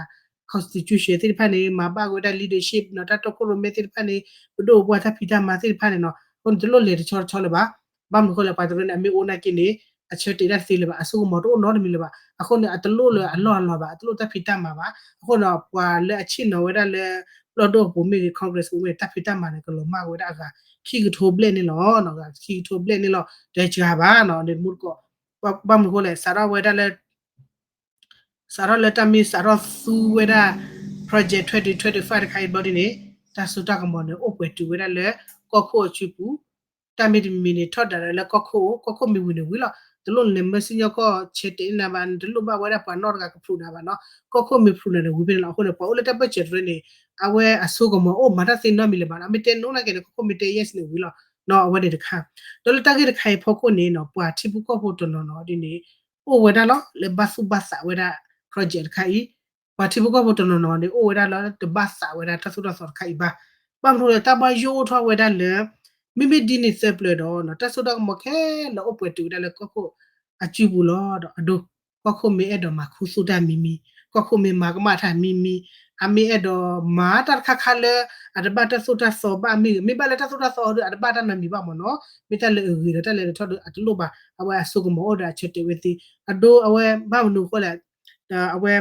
constitution သ့ၣ်တဖၣ်န့ၣ် မၤဘၣ်ဝဲဒၣ် leadership နီၤ တၢ်တီခိၣ်ရိၣ်မဲသ့ၣ်တဖၣ်န့ၣ် ပဒိၣ်ပှၢ်တၢ်ဖံးတၢ်မၤသ့ၣ်တဖၣ်န့ၣ်နီၤ အဃိန့ၣ် တလိၣ်လဲၤတဆီတဆီလၢၤဘၣ် ဘၣ်မနုၤအဃိလဲၣ် ပှၤတရၢန့ၣ် အမ့ၢ်အိၣ်နာ်က့န့ၣ် အဆၢတဲာ်တၢ်တသ့လၢၤဘၣ် အစိကမီၤတအိၣ်နီတမံၤလၢၤဘၣ် အဃိန့ၣ် အတလိၣ်လၢအလီၢ်အလီၤဘၣ် အတလိၣ်တၢ်ဖံးတၢ်မၤဘၣ် အဃိန့ၣ် ပှၤလၢအဆ့ၣ်နီၤဝဲဒၣ်လၢ ဘျီၣ်ဒိၣ်အပူၤမ့ၢ်ဂ့ၤ Congress ပူၤမ့ၢ်ဂ့ၤ တၢ်ဖံးတၢ်မၤန့ၣ် ကလီၤမၢ်ဝဲဒၣ်အဂၤ ခံကထိဘျဲၣ်န့ၣ်လီၤ အဂၤခံကထိဘျဲၣ်န့ၣ်လီၤ တစှၤဘၣ်နီၤ န့ၣ်မူတကိး ဘၣ်မနုၤအဃိလဲၣ် စးထီၣ်ဝဲဒၣ်လၢ စးထီၣ်လၢတၢ်မ့ၢ်စးထီၣ်သူဝဲဒၣ် project twenty twenty-five တခါအံၤဘျီဒ်န့ၣ် တၢ်စိတၢ်ကမီၤန့ၣ် အိၣ်ပှဲၤတုၤဝဲဒၣ်လၢ ကီၢ်ခိၣ်အစုပူၤ တၢ်မ့ၢ်တမံၤမံၤန့ၣ် ထီၣ်ဒၣ်လၢကီၢ်ခိၣ်အိၣ် ကီၢ်ခိၣ်မ့ၢ်ဝံၤန့ၣ်ဝံၤလီၤ တလိၣ်လဲၤမၢစံၣ်ညီၣ်ကွီၢ်ဆၢတဲာ်န့ၢ်နၤဘၣ် နတလိၣ်ဘၣ်ဝဲဒၣ်ပှၤနီတဂၤကဖျိးနၤဘၣ်နီၤ ကီၢ်ခိၣ်မ့ၢ်ဖျိးနၤန့ၣ်ဝံၤဖဲန့ၣ်လီၤ အဃိန့ၣ် ပှၤအိၣ်လၢတၢ်ပၢၢ်ဆၢတရၢန့ၣ် အဝဲအစိကမီၤအိၣ်မၤတၢ်သ့နီတမံၤလၢၤဘၣ်နီၤ မ့ၢ်တဲ no နာ်က့န့ၣ် ကီၢ်ခိၣ်မ့ၢ်တဲ yes န့ၣ်ဝံၤလီၤ နီၤ အဝဲန့ၣ်တခါ ဒီးလၢတၢ်ဂ့ၢ်တခါအံၤဖီခိၣ်န့ၣ်နီၤ ပှၤထံဖိကီၢ်ဖိတနီၤနီၤဒ်န့ၣ် အိၣ်ဝဲဒၣ်လီၤ လၢဘၣ်သူၣ်ဘၣ်သးဝဲဒၣ် project တခါအံၤ ပှၤထံဖိကီၢ်ဖိတနီၤနီၤန့ၣ် အိၣ်ဝဲဒၣ်လၢတဘၣ်သးဝဲဒၣ်တၢ်သိၣ်တၢ်သီတခါအံၤဘၣ်. ဘၣ်မနုၤလဲၣ် တၢ်ဘၣ်ယိၣ်အိၣ်ထီၣ်ဝဲဒၣ်လၢ မ့မ့ၢ်ဒ်န့ၣ်သၢပျၢၤဒီး တၢ်စိတၢ်ကမီၤခဲလၢာ်အိၣ်ပှဲၤတုၤဝဲဒၣ်လၢကီၢ်ခိၣ်အစုပူၤလီၤ. ဒီးအဒိ ကီၢ်ခိၣ်မ့ၢ်အဲၣ်ဒိးမၤခူသူၣ်တၢ်မံၤမံၤ, ကီၢ်ခိၣ်မ့ၢ်မၤကမၣ်တၢ်မံၤမံၤ, အမ့ၢ်အဲၣ်ဒိးမၤတၢ်တခါခါလၢ အတဘၣ်တၢ်သိၣ်တၢ်သီဘၣ်မ့ၢ်ဂ့ၤ, မ့ၢ်ဘၣ်လၢတၢ်သိၣ်တၢ်သီဒီး အတဘၣ်တၢ်နီတမံၤဘၣ်မ့ၢ်နီၤ, မ့ၢ်တၢ်လၢအဂ့ၤဒီးတၢ်လၢအထီၣ်ဒီးအတလိၣ်ဘၣ်, အဝဲအစိကမီၤအိၣ်ဒီးအဆၢတဲာ်ဝဲသ့, အဒိအဝဲဘၣ်မနုၤအဃိလဲၣ်, အဝဲ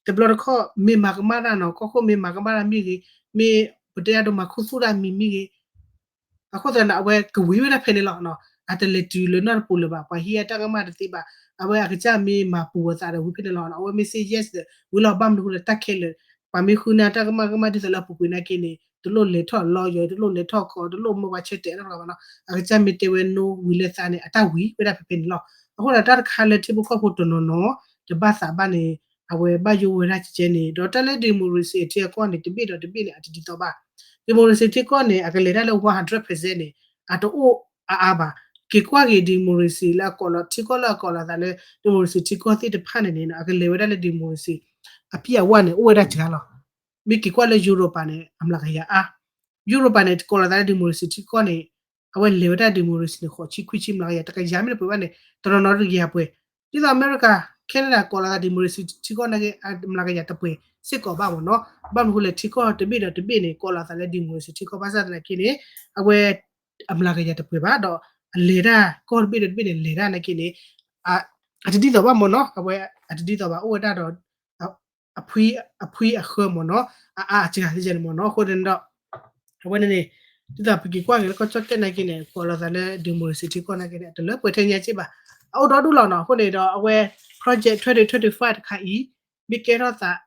တဘျီတခီၣ်မ့ၢ်မၤကမၣ်တၢ်နီၤ, ကီၢ်ခိၣ်မ့ၢ်မၤကမၣ်တၢ်မ့ၢ်ဂ့ၤ, မ့ၢ်ပတဲအဒိမၤခူသူၣ်တၢ်မံၤမံၤဂ့ၤ, အဃိသတးန့ၣ် အဝဲကဝံၤဝဲဒၣ်ဖဲန့ၣ်လီၤ. အတလဲၤတုၤလၢနီတပူၤလၢၤဘၣ်, ပှၤဟံးအတၢ်ကမၣ်တသ့ဘၣ်, အဝဲအကစၢ်မ့ၢ်မၤပူၤအသးဒီးဝံၤဖဲန့ၣ်လီၤ. အဝဲမ့ၢ်စ့ yes ဒီး ဝံၤလီၤ, ဘၣ်မနုၤအဃိလဲၣ် တၢ်ခဲလၢာ်, ပှၤမ့ၢ်ဃုန့ၢ်အတၢ်ကမၣ်ကမၣ်ဒ်သိးလၢအပူၤကွံာ်နာ်က့န့ၣ် တလိၣ်လဲၤထီၣ်လီယီၤ, တလိၣ်လဲၤထီၣ်ခီ, တလိၣ်မၢပှၤဆၢတဲာ်နီတဂၤဘၣ်နီၤ. အကစၢ်မ့ၢ်တဲဝဲ no ဝံၤလၢသးန့ၣ် အတၢ်ဝံၤဝဲဒၣ်ဖဲဖဲန့ၣ်လီၤ. အဃိဒီးတၢ်တခါလၢထံဖိကီၢ်ဖိတနီၤနီၤ တဘၣ်သးဘၣ်န့ၣ် အဝဲဘၣ်ယိၣ်ဝဲဒၣ်ကဲကဲန့ၣ်, ဒီးတၢ်လၢ democracy ထံအကီၢ်န့ၣ် တဘ့ၣ်ဒီးတဘ့ၣ်န့ၣ် အတဒ်သိးဘၣ်. democracy ထံကီၢ်န့ၣ် အကလဲၤတၢ်လၢ one hundred percent န့ၣ် အတအိၣ်အါအါဘၣ်. က့ၤကွၢ်က့ၤ democracy လၢအကိးလီၤ, ထံကီၢ်လၢအကိးလီၤသးလၢ democracy ထံကီၢ်သ့ၣ်တဖၣ်န့ၣ်န့ၣ် အကလဲၤဝဲဒၣ်လၢ democracy အပြည့်အဝန့ၣ် အိၣ်ဝဲဒၣ်စှၤလီၤ. မ့ၢ်က့ၤကွၢ်လၢ Europe န့ၣ် အမျးကယၤအါ, Europe န့ၣ် ကိးလီၤသးလၢ democracy ထံကီၢ်န့ၣ် အဝဲလဲၤဝဲဒၣ် democracy န့ၣ် ဃိးဆံခွံဆံမျးကယၤ, တကယၤမ့ၢ်တပှဲၤဘၣ်န့ၣ် တနီၤနီၤတကယၤပှဲၤ. ဒ်သိးအမဲရကၤ Canada ကိးလီၤသး democracy ထံကီၢ်နာ်က့ အမျးကယၤတပှဲၤစ့ၢ်ကီးဘၣ်မ့ၢ်နီၤ. ဘၣ်မနုၤအဃိလဲၣ် ထံကီၢ်တဘ့ၣ်ဒီးတဘ့ၣ်န့ၣ် ကိးလီၤသးလၢ democracy ထံကီၢ် ဘၣ်ဆၣ်သနာ်က့န့ၣ် အဝဲ အမျးကယၤတပှဲၤဘၣ်ဒီး အလဲၤတၢ်ကီၢ်တဘ့ၣ်ဒီးတဘ့ၣ်န့ၣ် လဲၤတၢ်နာ်က့န့ၣ် အတဒ်သိးဘၣ်မ့ၢ်နီၤ. အဝဲအတဒ်သိးဘၣ် အိၣ်ဝဲဒၣ်ဒီး အဖှံအဃၢမ့ၢ်နီၤ အအါအစှၤသ့ၣ်ယဲန့ၣ်မ့ၢ်နီၤ အဃိန့ၣ်ဒီး အဝဲန့ၣ်န့ၣ် ဒ်သိးပက့ၤကွၢ်က့ၤလၢကီၢ်ကၠီၣ်တဲၣ်နာ်က့န့ၣ် ကိးလီၤသးလၢ democracy ထံကီၢ်နာ်က့န့ၣ် အတလၢပှဲၤထဲညါစ့ၢ်ဘၣ် အအိၣ်ဒီဒူၣ်လီၤနီၤ အဃိန့ၣ်ဒီးအဝဲ project twenty twenty-five တခါအံၤ မ့ၢ်ကဲထီၣ်သး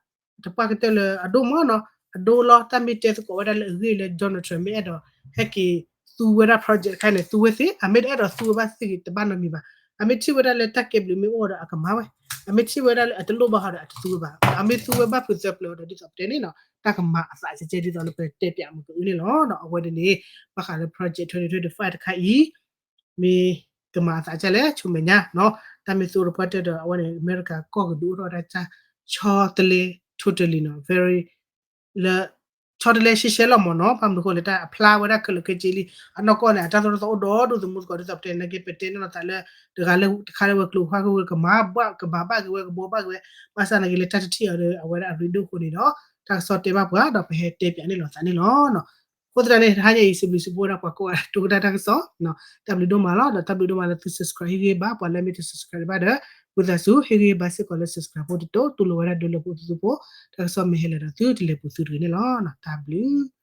တပှၢ်ကတၢၢ်လၢအဒိၣ်မးနီၤ အဒိလီၤ တၢ်မ့ၢ်တဲသကိးဝဲဒၣ်လၢအဂ့ၢ်လၢ Donald Trump မ့ၢ်အဲၣ်ဒိး ဟဲက့ၤသူဝဲဒၣ် project တခါန့ၣ် သူဝဲသ့ အမ့ၢ်တအဲၣ်ဒိးသူဝဲဘၣ်သ့ၣ်ဂ့ၤ တဘၣ်နီတမံၤဘၣ် အမ့ၢ်ထံၣ်ဝဲဒၣ်လၢတၢ်ကဲဘျုးမ့ၢ်အိၣ်ဒီးအကမၤဝဲ အမ့ၢ်ထံၣ်ဝဲဒၣ်လၢအတလိၣ်ဘၣ်ဃီဒီးအတသူဝဲဘၣ် အမ့ၢ်သူဝဲဘၣ်ဖုးသၢပျၢၤဒီးဒ်သိးပတဲန့ၣ်နီၤ တၢ်ကမၤအသးကဲကဲဒ်သိးလၢပတဲပၠးမုၢ်ကအုန့ၣ်လီၤ အဝဲန့ၣ်န့ၣ် ဘၣ်ဃးလၢ project twenty twenty-five တခါအံၤ မ့ၢ်ကမၤအသးကဲလဲၣ် ဆူမဲာ်ညါနီၤ တၢ်မ့ၢ်သူတပှၢ်တၢၢ်ဒီး အဝဲန့ၣ် အမဲရကၤကီၢ်ကဒုအိၣ်ထီၣ်ဝဲဒၣ်တၢ်ဆီတလဲ totally နီၤ very လၢ ဆီတလဲရှဲရှဲလီၤမ့ၢ်နီၤ ဘၣ်မနုၤအဃိလဲၣ် တၢ်အဖျါဝဲဒၣ်ခဲလၢာ်ခဲဆ့လံ အနီၢ်ကီၢ်န့ၣ် အတၢ်သိၣ်တၢ်သီအိၣ်ဒီဒူၣ်သမူသကိးဒ်သိးပတဲနာ်က့ ပတဲန့ၢ်လီၤသးလၢ တဂၤလၢတခါလၢဝဲကျိၤဝဲကျိၤ ကမၤဘၣ်ကဘၣ်က့ၤဝဲ ကဘီဘၣ်က့ၤဝဲ ဘၣ်ဆၣ်နာ်က့လၢတၢ်တထံၣ်အီၤဒီး အဝဲဒၣ်အရ့ဒိၣ်အဃိန့ၣ်ဒီး တၢ်ကစီၣ်တဲဘၣ်ပှၤဒီးပဟဲတဲပၠးန့ၢ်လီၤသးန့ၣ်လီၤ အဃိသတးန့ၣ် တဟါညါအံၤ စံးဘျုးစံးဖှိၣ်ဝဲဒၣ်ပှၤကိးဂၤဒဲး တိကတၢ်တၢ်ကစီၣ် တၢ်ဘျုးဒိၣ်မးလီၤ ဒီးတၢ်ဘျုးဒိၣ်မးလၢသု subscribe ဟ့ၣ်ဂံၢ်ဘါ ပှၤလၢမ့ၢ်တ subscribe ဘၣ်ဒီး ဝံသးစူၤ ဟ့ၣ်ဂံၢ်ဘါစ့ၢ်ကီးလၢ subscribe ဖိတတိၤ တူၢ်လိာ်ဝဲဒၣ်ဒုးလၢပှၤသုသုဖိ တၢ်ကစီၣ်မ့ၢ်ဟဲလၢာ်ဒီးသုတလဲၤပူၤသုတဂ့ၤန့ၣ်လီၤ တၢ်ဘျုး